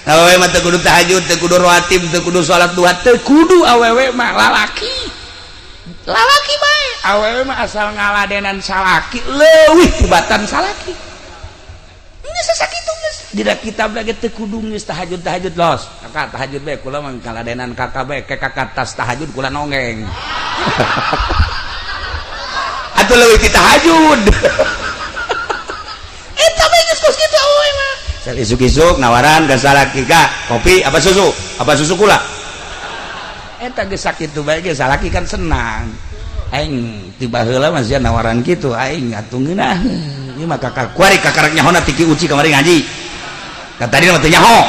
Awewe mah teu kudu tahajud, teu kudu rawatib, teu kudu salat duha, teu kudu awewe mah. Lalaki, lalaki bae. Awewe mah asal ngaladenan salaki, leuwih tibatan salaki. Geus sakitu geus. Dina kitab lagi teu kudu geus tahajud tahajud los. Kakak tahajud bae, kula mah ngaladenan kakak bae, ke kakak tas tahajud kula nonggeng. Atuh leuwih ti tahajud. Eta bae geus kos kitu awewe mah. Isuk-isuk nawaran ke salaki, "Kak, kopi apa susu? Apa susu kula?" Eta geus sakitu bae ge salaki kan senang. Aing tiba heula mah sia nawaran kitu, aing atuh ngeunah. Ieu mah kakak kuari kakarek nyahona tiki uci kamari ngaji. Ka tadi mah teu nyaho.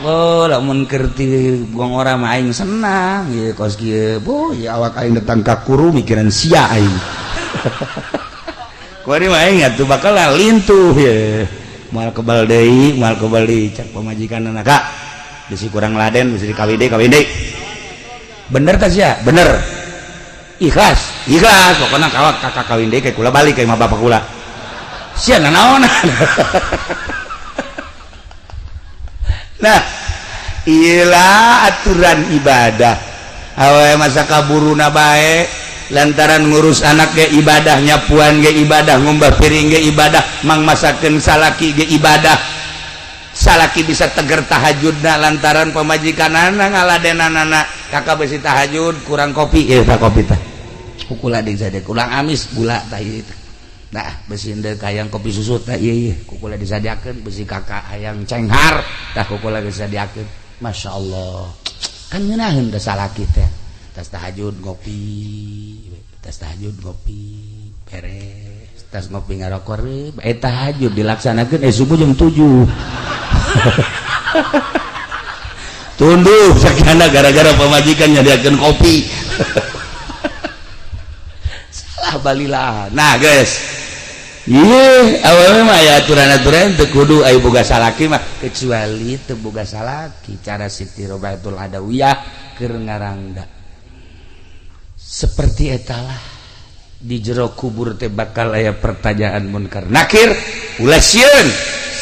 Oh, lamun keur ti gong ora mah aing senang ieu kos kieu. Boh, ieu awak aing datang ka kuru mikiran sia aing. Kuari mah aing atuh bakal lintuh ye. Moal kebal deui, moal kebal deui cak pamajikanna, "Kak, bisi kurang laden, bisi kawin deui, kawin deui." Bener tah sia? Bener. Ikhlas, ikhlas. Pokoknya kawak kakak kawin deui, kayak kula balik ka imah bapak kula. Sia nanaonan. Nah, iyalah aturan ibadah. Awewe masa kaburuna bae lantaran ngurus anak ge ibadah, nyapuan ge ibadah, ngumbah piring ge ibadah, mang masakeun salaki ge ibadah. Salaki bisa teger tahajudna lantaran pamajikanana ngaladenanana. "Kakak, besi tahajud kurang kopi ya." Tak kopi tah kukula deui saja, kurang amis gula tah ieu tah. Nah, besi deuk hayang kopi susu tah ieu, ieu kukula disadiakeun. Besi kakak hayang cenghar tah kukula disadiakeun. Masya Allah, kan ngeunaheun teh salaki teh. Tas tahajud ngopi, tas tahajud ngopi, beres tas ngopi ngarokok, eh tahajud dilaksanakeun, eh subuh jam 7 tunduh sakiana gara-gara pamajikan nyadiakeun kopi. Salah balilah. Nah guys, iya, awewe mah aya aturan-aturan teu kudu aya boga salaki mah, kecuali teu boga salaki. Cara Siti Robiatul Adawiyah keur ngarangda seperti etalah. Di jero kubur teh bakal aya pertanyaan munkar nakir. Ulah sieun,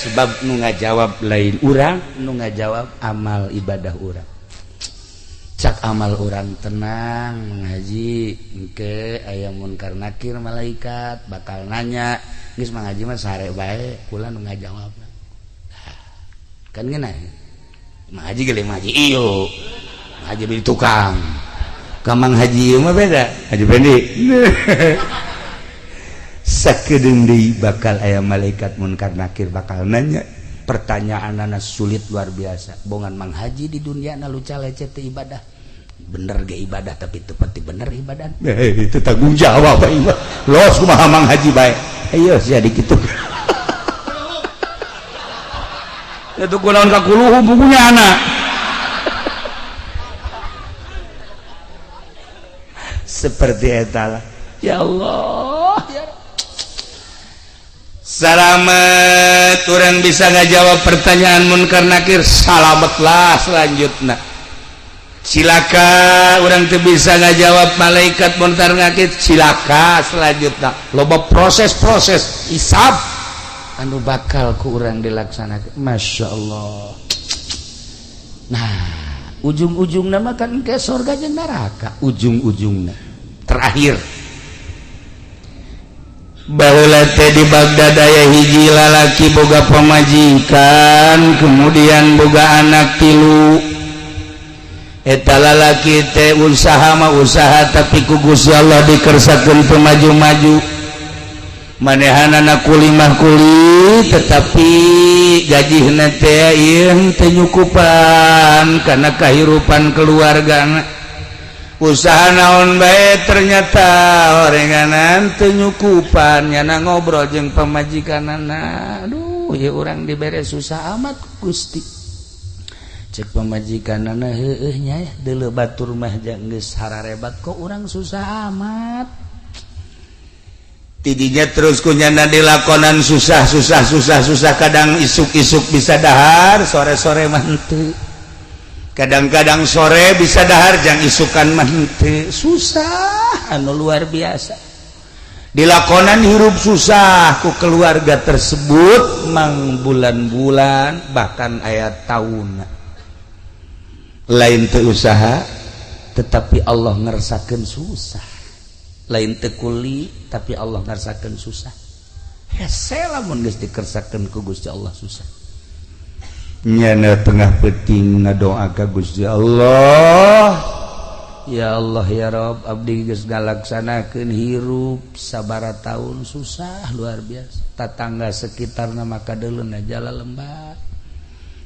sebab nu ngajawab lain urang, nu ngajawab amal ibadah urang. Cak amal urang, "Tenang ngaji, engke aya munkar nakir, malaikat bakal nanya." Geus Mang Haji mah sare bae, kula nu ngajawab kan ngeunah. Mang Haji ge Mang Haji iyo, Mang Haji beli tukang ka Mang Haji ieu mah beda. Haji Pendi sakedeung deui bakal aya malaikat munkar nakir bakal nanya pertanyaanana sulit luar biasa. Bongan Mang Haji di dunia na luca lecet teu ibadah bener ge, ibadah tapi teu pati bener ibadah. Eh, itu tanggung jawab aing mah. Los kumaha Mang Haji bae, ayo sia dikitu itu kunaon ka kuluhu bukunya anak seperti eta lah. Ya Allah ya. Salamet orang bisa ngajawab pertanyaan munkar nakir, salametlah. Selanjutnya cilaka orang tuh bisa ngajawab malaikat munkar nakir, cilaka. Selanjutnya loba proses-proses hisab anu bakal ku urang dilaksanakan. Masya Allah. Nah, ujung-ujung nama kan ke surga jeung neraka ujung-ujungna terakhir. Baheula teh di Baghdad aya hiji lalaki boga pamajikan, kemudian boga anak tilu. Eta lalaki teh usaha mah usaha, tapi ku Gusti Allah dikersakeun teu maju-maju. Manehanana kuli mah kuli, tetapi gajihna teh ieu teu nyukupan kana kahirupan keluargana. Usaha naon bae ternyata orenganan teu nyukupan. Nyana ngobrol jeung pamajikanana, "Aduh, Aduh ya, urang dibere susah amat Gusti. Cek pamajikanana, "Heueuh nya ya, deuleu batur mah geus hararebat, kok urang susah amat?" Tidinya terus kunyana dilakonan susah, susah, susah, susah. Kadang isuk-isuk bisa dahar, sore-sore mah henteu. Kadang-kadang sore bisa dahar, jang isukan mah henteu. Susah anu luar biasa dilakonan, hirup susah ku keluarga tersebut mang bulan-bulan, bahkan aya tahun. Lain teu usaha, tetapi Allah ngersakeun susah. Lain teu kuli, tapi Allah ngersakeun susah. Hese lamun geus dikersakeun ku Gusti Allah susah. Nyana tengah peuting ngadoa ka Gusti Allah. Ya Allah, ya Rob, abdi geus ngalaksanakeun hirup sabara tahun susah luar biasa. Tatangga sekitar nama kadeuleuna jala lembar,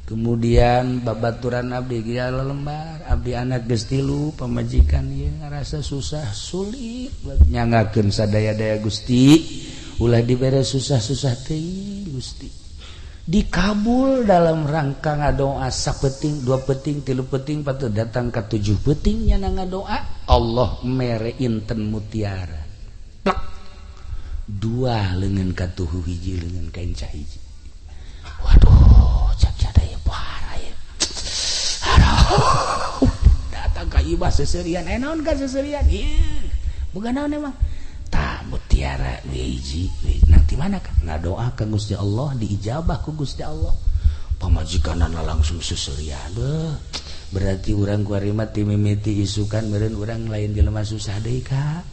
kemudian babaturan abdi jala lembar. Abdi anak geus tilu, pamajikan ieu ngarasa susah sulit. Nyangakeun sadaya-daya, Gusti, ulah dibere susah-susah teuing, Gusti. Dikabul. Dalam rangka ngadoa sapeuting, dua peuting, tilu peuting, patut datang ke tujuh peutingnya ngadoa, Allah mere inten mutiara plak dua, lengan katuhu hiji, lengan kain hiji. Waduh, cak cada ya, parah ya. Aduh, datang ka ibah seserian. Eh, naon ka seserian? Ieu bukan naon, emang tah mutiara hiji nanti mana kan ngadoa ka Gusti Allah, diijabah ku Gusti Allah. Pamajikanana langsung seserian. Beuh, berarti urang kuari mah ti mimiti isukan meureun urang lain jelema susah deui ka.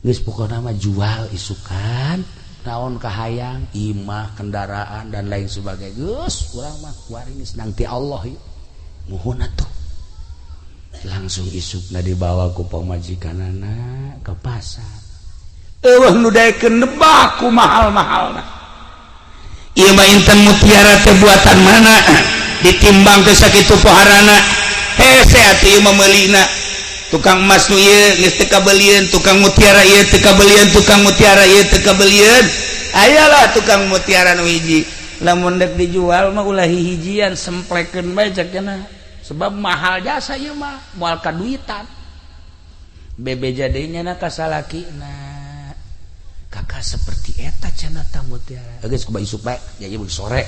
Geus, pokona mah jual isukan naon kahayang, imah, kendaraan, dan lain sebagainya. Geus, urang mah kuari geus nang ti Allah ieu. Muhun atuh. Langsung isukna dibawa ku pamajikanana ke pasar. Eueuh nu daekeun nebak ku mahal-mahalna. Ieu mah inten mutiara teh buatan mana? Ditimbang ke sakitu poharana. Hese atuh ieu mah meulina. Tukang emas nu ieu geus teu kabelieun, tukang mutiara ieu teu kabelieun, tukang mutiara ieu teu kabelieun. Ayalah tukang mutiara nu hiji. Lamun dek dijual mah ulah hihijian, semplekeun bae cek cenah. Sebab mahal jasa ieu mah, moal kaduitan. Bebeja deui nya ka salakina. Kakak seperti eta cenah ta mutiara. Geus, kumaha isuk bae, ya ieu sore.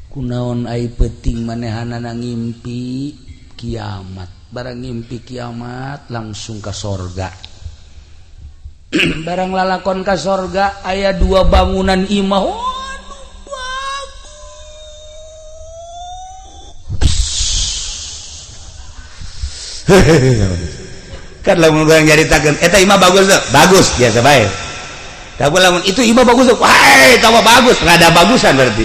Kunaon ai peuting manehanana ngimpi kiamat. Barang ngimpi kiamat langsung ke sorga. Barang lalakon ka sorga, aya dua bangunan imah. Waduh, bagus. Kan lamun urang nyaritakeun eta imah bagus tuh, bagus biasa bae. Tapi lamun itu imah bagus tuh, wah, tambah bagus, rada bagusan berarti.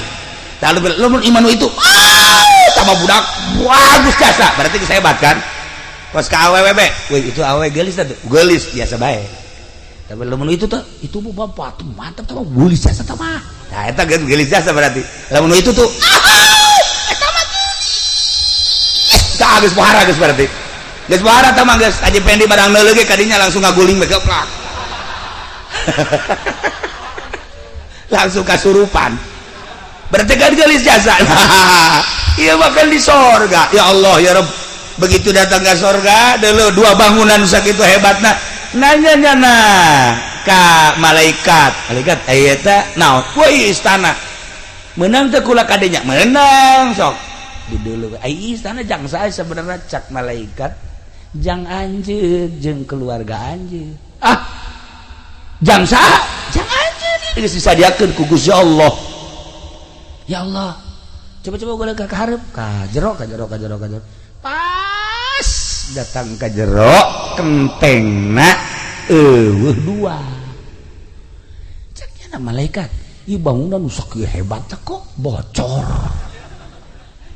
Lalu lamun imah nu itu, ah, tambah budak bagus jasa, berarti geus hebat kan? Kos ka awewe be, wih, itu awewe geulis tuh, geulis biasa bae. Tapi lamun itu tuh, itu bu bapak tuh mantap tuh, geulis jasa tuh mah. Nah, eta geus geulis jasa berarti. Lamun itu tuh, eta mah geulis. Tah, geus pohara geus berarti. Geus pohara tah mah geus Haji Pendi barang neuleuh ge kadinya langsung ngaguling bae geplak. Langsung kasurupan. Berarti kan geulis jasa. Iya, bahkan di sorga. Ya Allah, ya Rabb. Begitu datang ke sorga, dulu dua bangunan sakitu hebatna. Nanya nyana ka malaikat. Malaikat, aya eta naon? Woi, istana. Menang teh kula kadenya? Menang sok. Di dulu ai istana jang saya sebenarnya? Cak malaikat, jang anjeun jeung keluarga anjeun. Ah, jang saha? Jang anjeun. Geus disadiakeun ku Gusti Allah. Ya Allah, coba-coba gue ke hareup, ka jero, ka jero, ka jero, ka jero. Pas datang ke jero, kentengna eueuh dua. Caknya malaikat, ieu bangunan nu sakieu hebat kok bocor?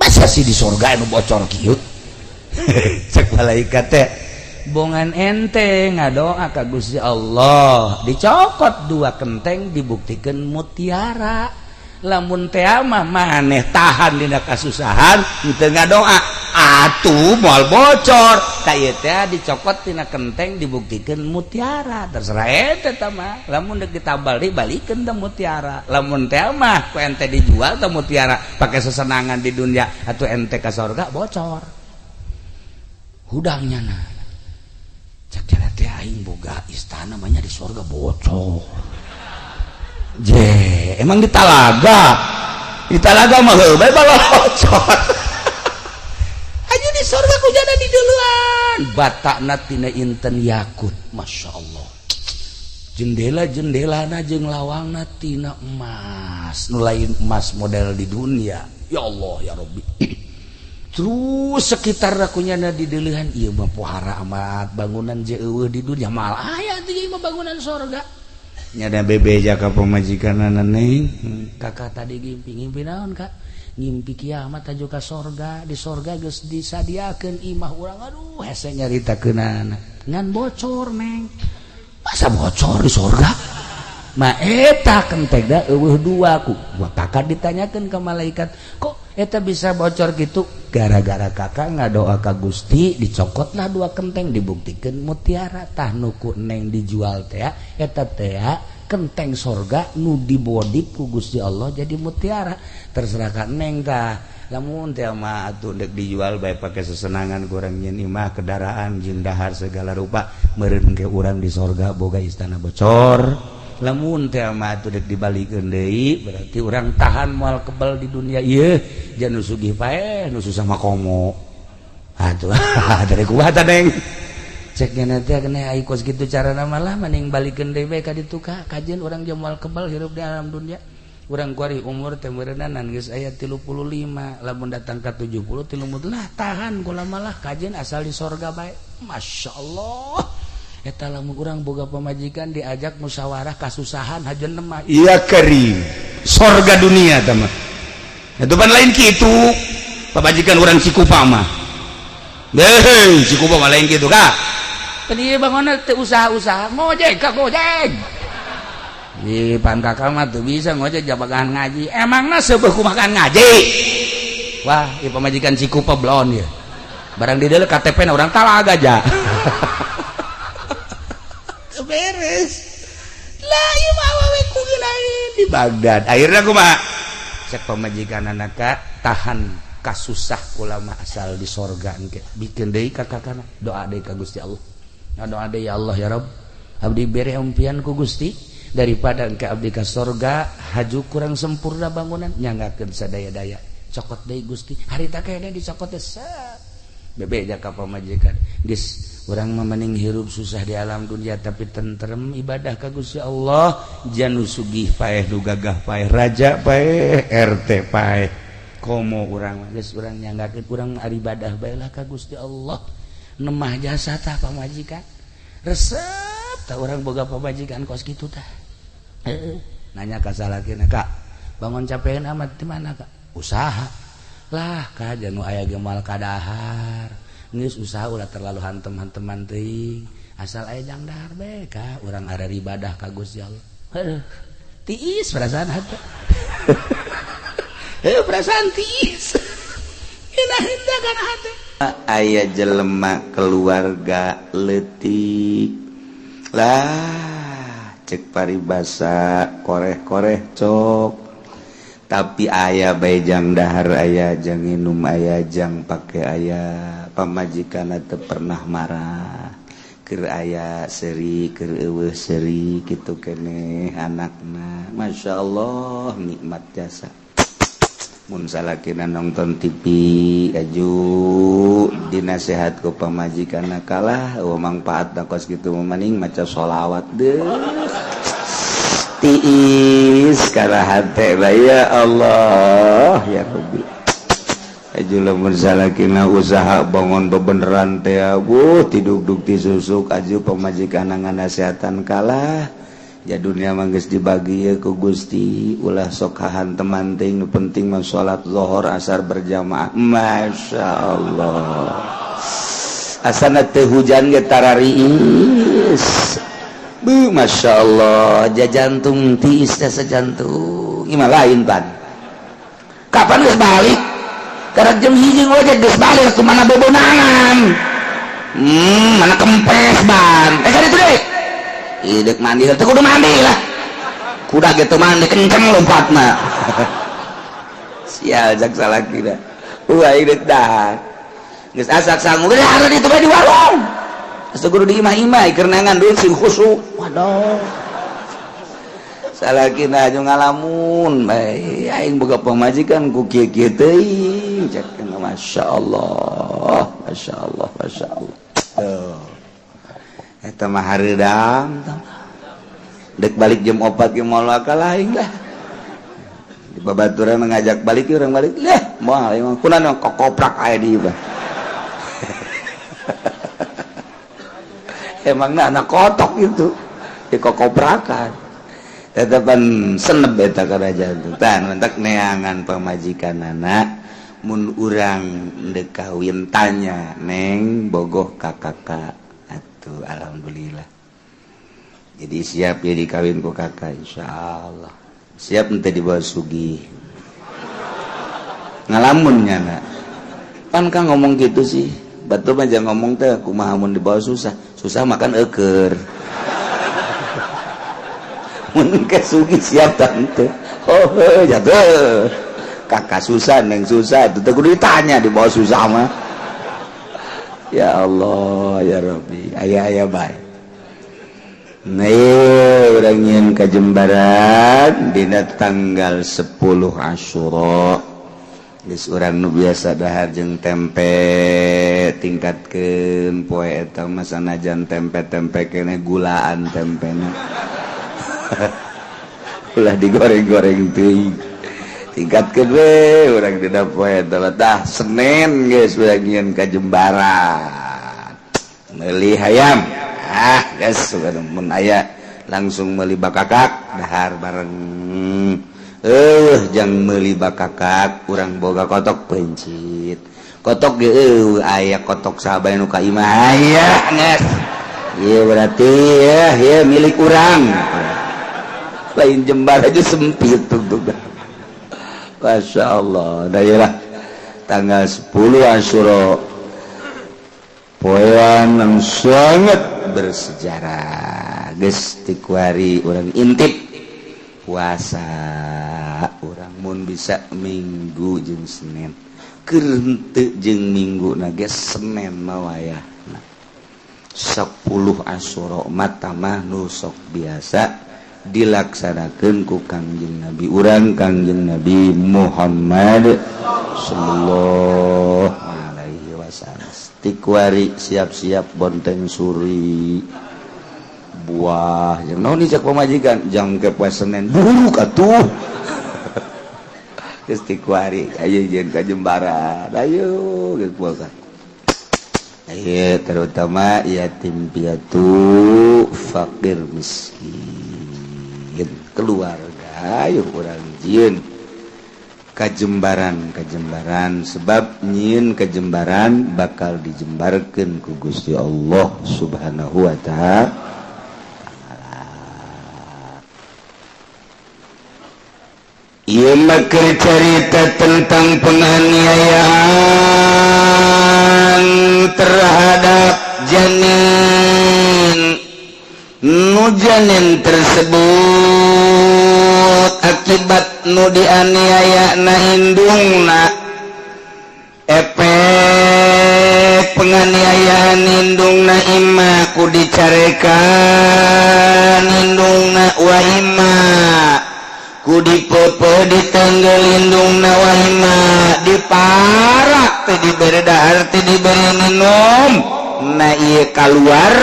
Masa sih di surga anu bocor kieu? Cek malaikat teh, bongan ente ngadoa ka Gusti Allah dicokot dua kenteng, dibuktikan mutiara. Lamun teh mah maneh tahan dina kasusahan, teu ngadoa. Atuh moal bocor. Tak, ieu teh dicokot tina kenteng, dibuktikan mutiara. Terserah ente tah mah, lamun deuk ditambal deui, balikeun teh mutiara. Lamun teh mah ku ente dijual teh mutiara, pakai sesenangan di dunia, atau ente ka sorga bocor hudangnya. Nah, cek cara teh, aing boga istana namanya di sorga bocor. Je, emang di talaga? Di talaga mah heuh bae bocor. Aja di sorga ku jana di duluan batakna tina inten yakut, masya Allah. Jendela jendelana jeung lawangna tina emas, nu lain emas model di dunia. Ya Allah, ya Rabbi. Terus sekitar kunyana di deulehan, ieu mah pohara amat bangunan je eueuh di dunia, mal aya teh mah bangunan sorga. Nyada bebeja ka pamajikanana, "Neng, kakak tadi ngimpi." "Ngimpi naon, Kak?" "Ngimpi kiamat aju ka sorga. Di sorga geus disadiakeun imah urang." Aduh, hese nyaritakeunana, ngan bocor, Neng. "Masa bocor di sorga ma?" Eta kenteng da eueuh dua. Ku kakak ditanyakeun ke malaikat, "Kok eta bisa bocor gitu?" "Gara-gara kakak ngadoa ka Gusti, dicokotlah dua kenteng, dibuktikan mutiara. Tah, nu ku Neng dijual teh eta teh kenteng sorga nu dibodip ku Gusti Allah jadi mutiara. Terserah ka Neng tah, lamun teh mah atuh dek dijual bae, pakai sesenangan kurang nyeun imah, kendaraan jeung dahar segala rupa, meureun ke urang di sorga boga istana bocor. Lamun teh mah atuh dek dibalikeun deui, berarti urang tahan moal kebal di dunia ieu. Jangan nu sugih paeh, nu susah mah komo atuh." Dari kumaha tah, Neng? Cek nanti kena ai kos kitu carana malah mending balikeun deui bae ka ditu ka kajeun urang jeung moal kebal hirup di alam dunia. Urang kuari umur teh meureunnan geus aya 35, lamun datang ka 70 tilu lah, tahan kula malah kajeun asal di sorga bae. Masya Allah, eta lamun urang boga pamajikan diajak musyawarah kasusahan hajeun mah. Iya, kering sorga dunia tah mah. Itu pan lain kitu pamajikan urang Cikupa mah. Hei, Cikupa mah lain kitu, Kak. Tadi bangun teh usaha-usaha ngojek, Kak, ngojek. Di pan kakak mah tuh bisa ngojek jabagan ngaji. Emangna seubeuh kumakan ngaji? Wah, ieu pamajikan Cikupa blon ya. Barang di dieu KTP na urang Talaga aja. Beres. Lah, ieu mah awewe ku di Baghdad. Akhirnya kumaha? Cek pamajikan anak, "Tahan kasusah kula mah asal di sorga engke." Bikin deui ka kakana, doa deui ka Gusti Allah. Doa deui, "Ya Allah, ya Rabb, abdi bere impian ku Gusti, daripada engke abdi ka sorga haju kurang sempurna bangunan, nyanggakeun sadaya-daya, cokot deui Gusti." Harita kene dicokot teh bebeja ka pamajikan, "Geus, urang mah mending hirup susah di alam dunia tapi tentrem ibadah ka Gusti Allah. Janu sugih paeh, nu gagah paeh, raja paeh, RT paeh, komo urang mah geus urang nyanggakeun urang ibadah bae lah ka Gusti Allah." Nemah jasa tah pamajikan, resep tah urang boga pamajikan kos kitu tah. Heeh, nanya ka salakina, "Kak, bangun capean amat di mana, Kak?" "Usaha lah, Kak, janu aya ge moal kadahar. Geus, usaha ulah terlalu hantem-hanteman teuing, asal aya jang dahar bae, Kak, urang ada ibadah ka Gusti Allah." Heuh, tiis perasaan hate. Heuh, perasaan tiis. Enak henteu kana hate. Aya jelema keluarga letik lah, cek paribasa koreh-koreh cok, tapi aya bae jang dahar, aya jang minum, aya jang pake, aya. Pamajikan teu pernah marah, keur aya seuri, keur eueuh seuri, kitu keneh. Anakna, Masya Allah, nikmat jasa. Mun salakina nonton TV aju dinasehat ku pamajikanna, "Kalah, eueuh mangpaat kos kitu, mending maca sholawat deh." Tiis kana hate, ya Allah, ya Rabbi. Aju lamun salakina usaha bangun bebeneran teh, abuh tiduk-duk tisusuk, aju pamajikan nganasehatan, "Kalah ya, dunia mah geus dibagi ya ku Gusti, ulah sok hahanteman teuing, nu penting mah salat zuhur asar berjamaah." Masya Allah, asana teu hujan ge tarariis. Bu, Masya Allah, jajantung tiis teh, sejantung. Imah lain pan kapan geus balik. Karena jam 1 ngojek geus balik ke mana bobonangan. Mana kempes ban. Eh, kan itu deh. Ih, dek mandi, teu kudu mandi lah. Kuda gitu mandi kenceng lompat mah. Sial jak salaki dah. Wah, ini dah. Geus asak sangu geus hareup itu bae di warung. Asa kudu di imah-imah keur neangan duit sing khusyuk. Waduh. Salakina aju ngalamun bae, aing boga pamajikan ku kieu-kieu teuing. Cek, Masya Allah, Masya Allah, Masya Allah. Tuh. Eta mah hareudang. Dek balik jam 4 ge moal akal aing lah. Di babaturan ngajak balik, urang balik lah, moal emang kunaon kokoprak aya di ieu. Emang anak kotok itu di kokoprakan. Tetepan seneb eta kana jantung. Tan mentak neangan pamajikan anak mun urang ndek kawin, tanya, "Neng, bogoh ka kakak?" Atuh alhamdulillah. Jadi siap ya dikawin ku kakak, insyaallah. Siap ente dibawa sugih. Ngalamun nyana. Pan kan ngomong gitu sih. Batu mah jangan ngomong teh kumaha mun dibawa susah. Susah makan eker. Mun ke sugih siap tante. Oh, jatuh. Kakak susah, neng susah, itu teh kudu ditanya dibawa susah mah. Ya Allah, ya Rabbi, aya-aya bae. Nih, urang nyieun kajembaran dina tanggal 10 Asyura. Geus urang nu biasa dahar jeung tempe, tingkatkeun poe eta mah, sanajan tempe-tempe kene gulaan tempena. Ulah digoreng-goreng teuing. Tingkatkeun we urang dina poe eta. Tah, Senin geus urang nyieun kajembaran. Meuli hayam. Ah, geus mun aya langsung meuli bakakak dahar bareng. Eh, jang meuli bakakak urang boga kotok pencit. Kotok ge eueuh aya kotok sahabat nu ka imah aya geus. Ieu berarti ya, ieu milik urang. Lain jembar aja sempit tuh. Masya Allah. Dah lah tanggal 10 Asyura poean yang sangat bersejarah. Geus tikuari urang intip puasa urang mun bisa Minggu jeung Senin, keur henteu jeung Minggu na ge Senin mah wayahna 10 Asyura mah nu sok biasa dilaksanakeun ku Kangjeng Nabi urang, Kangjeng Nabi Muhammad sallallahu alaihi wasallam. Tikuari siap-siap bonteng suri buah yang naon cek pamajikan jang ke poe Senin buruk atuh. Geus tikuari ayo jeung ka Jembaran, ayo geus puasa. Ayo terutama yatim piatu, fakir miskin, keluarga, ayo urang jieun kajembaran kajembaran, sebab nyieun kajembaran bakal dijembarkeun ku Gusti Allah Subhanahu wa Ta'ala. Ieu mah keur carita tentang penganiayaan terhadap janin. Nu janin tersebut akibat nu dianiaya na indungna, efek penganiayaan indungna imma ku dicarekan indungna, wa imma ku dipepe ditenggel indungna, wa imma diparak teh dibere dahar teh dibere minum. Nah, ieu kaluar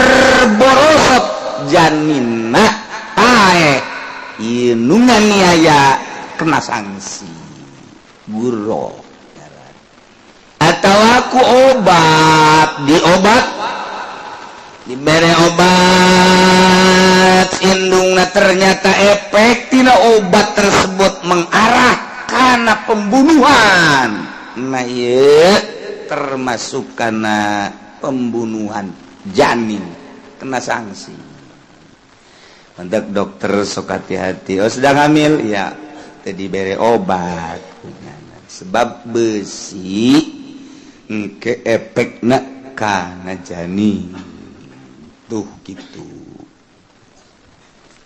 borosot janinna, paeh. Ieu nu nganiaya kena sanksi guro atau aku obat, diobat, dibere obat indungna, ternyata efek tina obat tersebut mengarah karena pembunuhan. Nah, ieu termasuk karena pembunuhan janin, kena sanksi. Untuk dokter sok hati-hati. Oh, sedang hamil ya, tadi bere obat. Sebab besi engke efekna kana janin tuh gitu.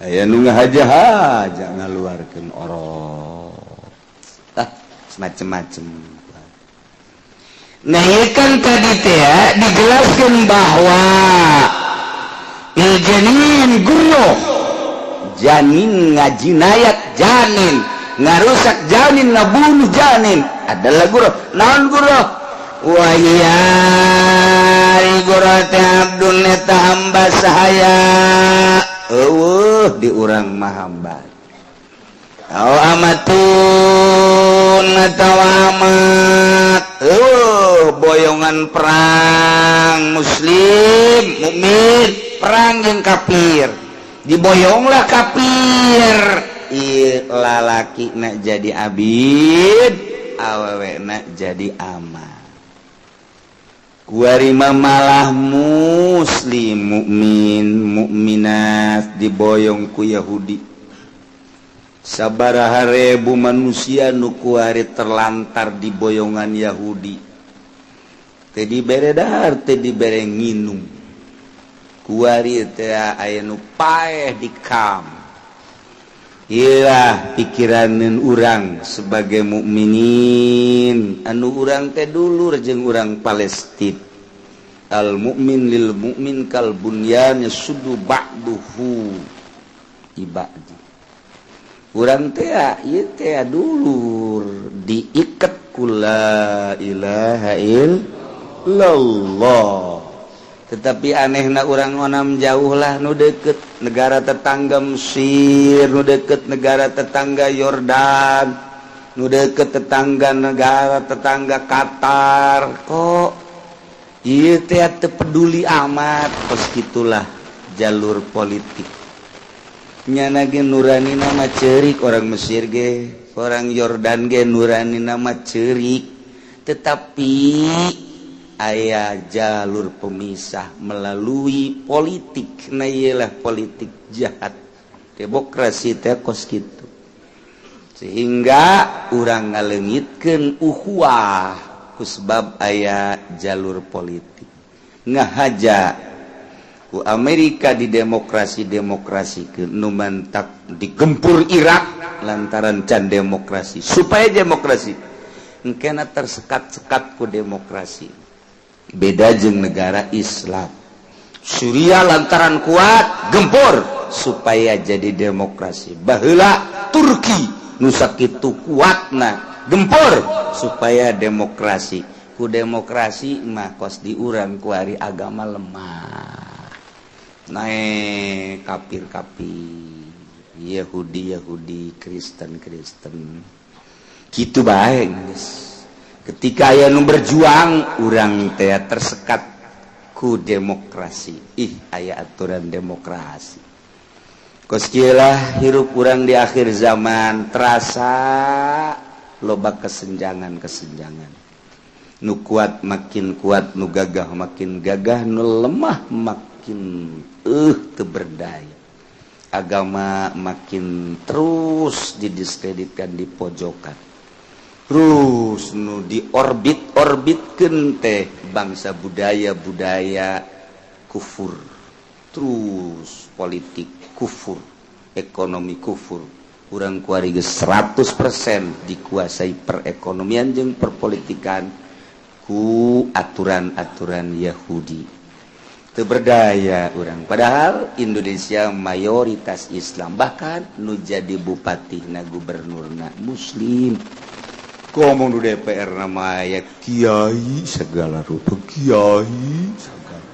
Aya nu ngahaja-haja ngaluarkeun orok, ah, semacam-macam. Nah, ieu kan tadi teh ya, dijelaskan bahwa il janin gurroh, Janin ngajinayat, janin ngarusak, janin ngabunuh janin adalah gurroh. Naon gurroh? Wahia gurroh teh abdun eta hamba sahaya. Eueuh di urang mah hamba. Au amatun atawa amat. Oh, boyongan perang muslim mukmin perang jeung kafir, diboyonglah kafir. Ieu lalaki nak jadi abid, awewe nak jadi amat. Kuari mah malah muslim mukmin mukminat diboyong ku Yahudi. Sabaraha ribu manusia nu kuari terlantar di boyongan Yahudi, teu dibere dahar, teu dibere nginum. Kuari teh aya nu paeh di kam. Iyalah pikiran urang sebagai mukminin, anu urang teh dulur jeung urang Palestina. Al mukmin lil mukmin kal bunyan yasuddu ba'duhu ibadi. Urang teh ieu teh dulur, diikat ku la ilaha illallah. Tetapi anehna urang onam jauh lah, nu deket negara tetangga Mesir, nu deket negara tetangga Yordan, nu deket tetangga negara tetangga Qatar, kok ieu teh teu peduli amat. Kos gitulah jalur politik nyana ge. Nurani nama cerik orang Mesir ge, orang Yordan ge nurani nama cerik, tetapi aya jalur pemisah melalui politik. Nah, iyalah politik jahat demokrasi teh kos gitu, sehingga urang ngalengitkeun ukhuwah kusebab aya jalur politik. Ngahaja ku Amerika di demokrasi demokrasi ke nu mantak digempur Irak lantaran can demokrasi, supaya demokrasi. Engkena tersekat-sekat ku demokrasi. Beda jeung negara Islam Suriah, lantaran kuat gempur supaya jadi demokrasi. Baheula Turki nu sakitu kuatna gempur supaya demokrasi. Ku demokrasi mah kos di urang kuari agama lemah, naik kafir-kafir, Yahudi Yahudi, Kristen Kristen gitu baik guys. Ketika aya nu berjuang, urang teh tersekat ku demokrasi. Ih, aya aturan demokrasi. Kos kieulah hirup urang di akhir zaman, terasa loba kesenjangan-kesenjangan. Nu kuat makin kuat, nu gagah makin gagah, nu lemah makin teu berdaya. Agama makin terus didiskreditkan, di pojokan. Terus nu di orbit orbitkeun teh bangsa budaya-budaya kufur, terus politik kufur, ekonomi kufur. Urang kuari geus 100% dikuasai perekonomian jeung perpolitikan ku aturan-aturan Yahudi. Teu berdaya urang, padahal Indonesia mayoritas Islam, bahkan nu jadi bupati na gubernurna muslim. Ngomong di DPR nama ya kiai segala rupa, kiai segala,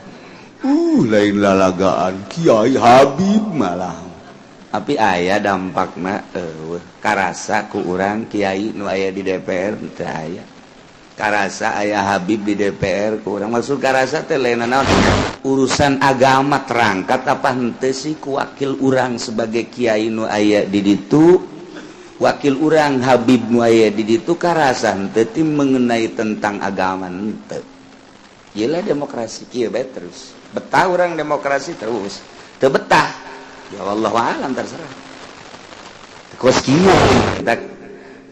lain lalagaan kiai Habib malah. Tapi aya dampakna karasa ku urang kiai nu aya di DPR? Teu aya karasa aya Habib di DPR ku urang. Maksud karasa teh lain naon, urusan agama terangkat apa henteu sih ku wakil urang sebagai kiai nu aya di ditu, wakil urang Habib nu aya di ditu, karasa henteu ti mengenai tentang agama henteu. Iyalah demokrasi kieu bae terus. Betah urang demokrasi terus, teu betah ya wallahu alam, terserah. Kos kieu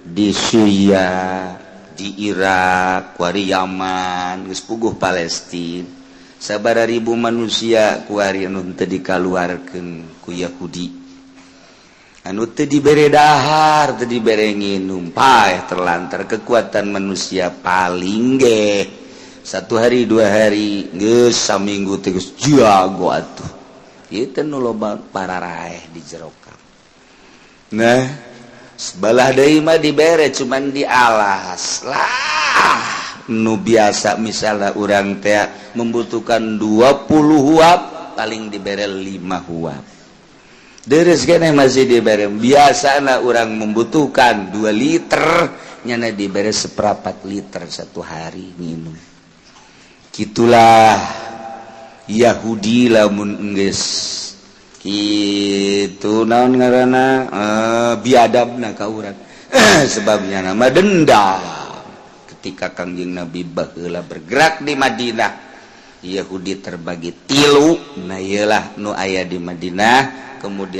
di Suriah. Di Irak kuari, Yaman geus puguh, Palestina sabaraha ribu manusia kuari anu teu dikaluarkeun ku Yahudi, anu teu dibere dahar, teu dibere nginum, paeh terlantar. Kekuatan manusia paling ge satu hari, 2 hari, geus saminggu teh geus jago atuh. Ieu teh nu loba pararaeh di jero. Nah, sebelah deui mah dibere, cuman dialas lah. Nu biasa misalnya urang teh membutuhkan 20 huab, paling dibere 5 huab. Deres keneh masih dibere. Biasana urang membutuhkan 2 liter, nyana dibere seperempat liter satu hari minum. Gitulah Yahudi lamun geus kitu, naon ngaranna, biadabna ka urang, sebabnya nama dendam. Ketika Kangjeng Nabi baheula bergerak di Madinah, Yahudi terbagi tilu. Nah, iyalah nu aya di Madinah kemudian.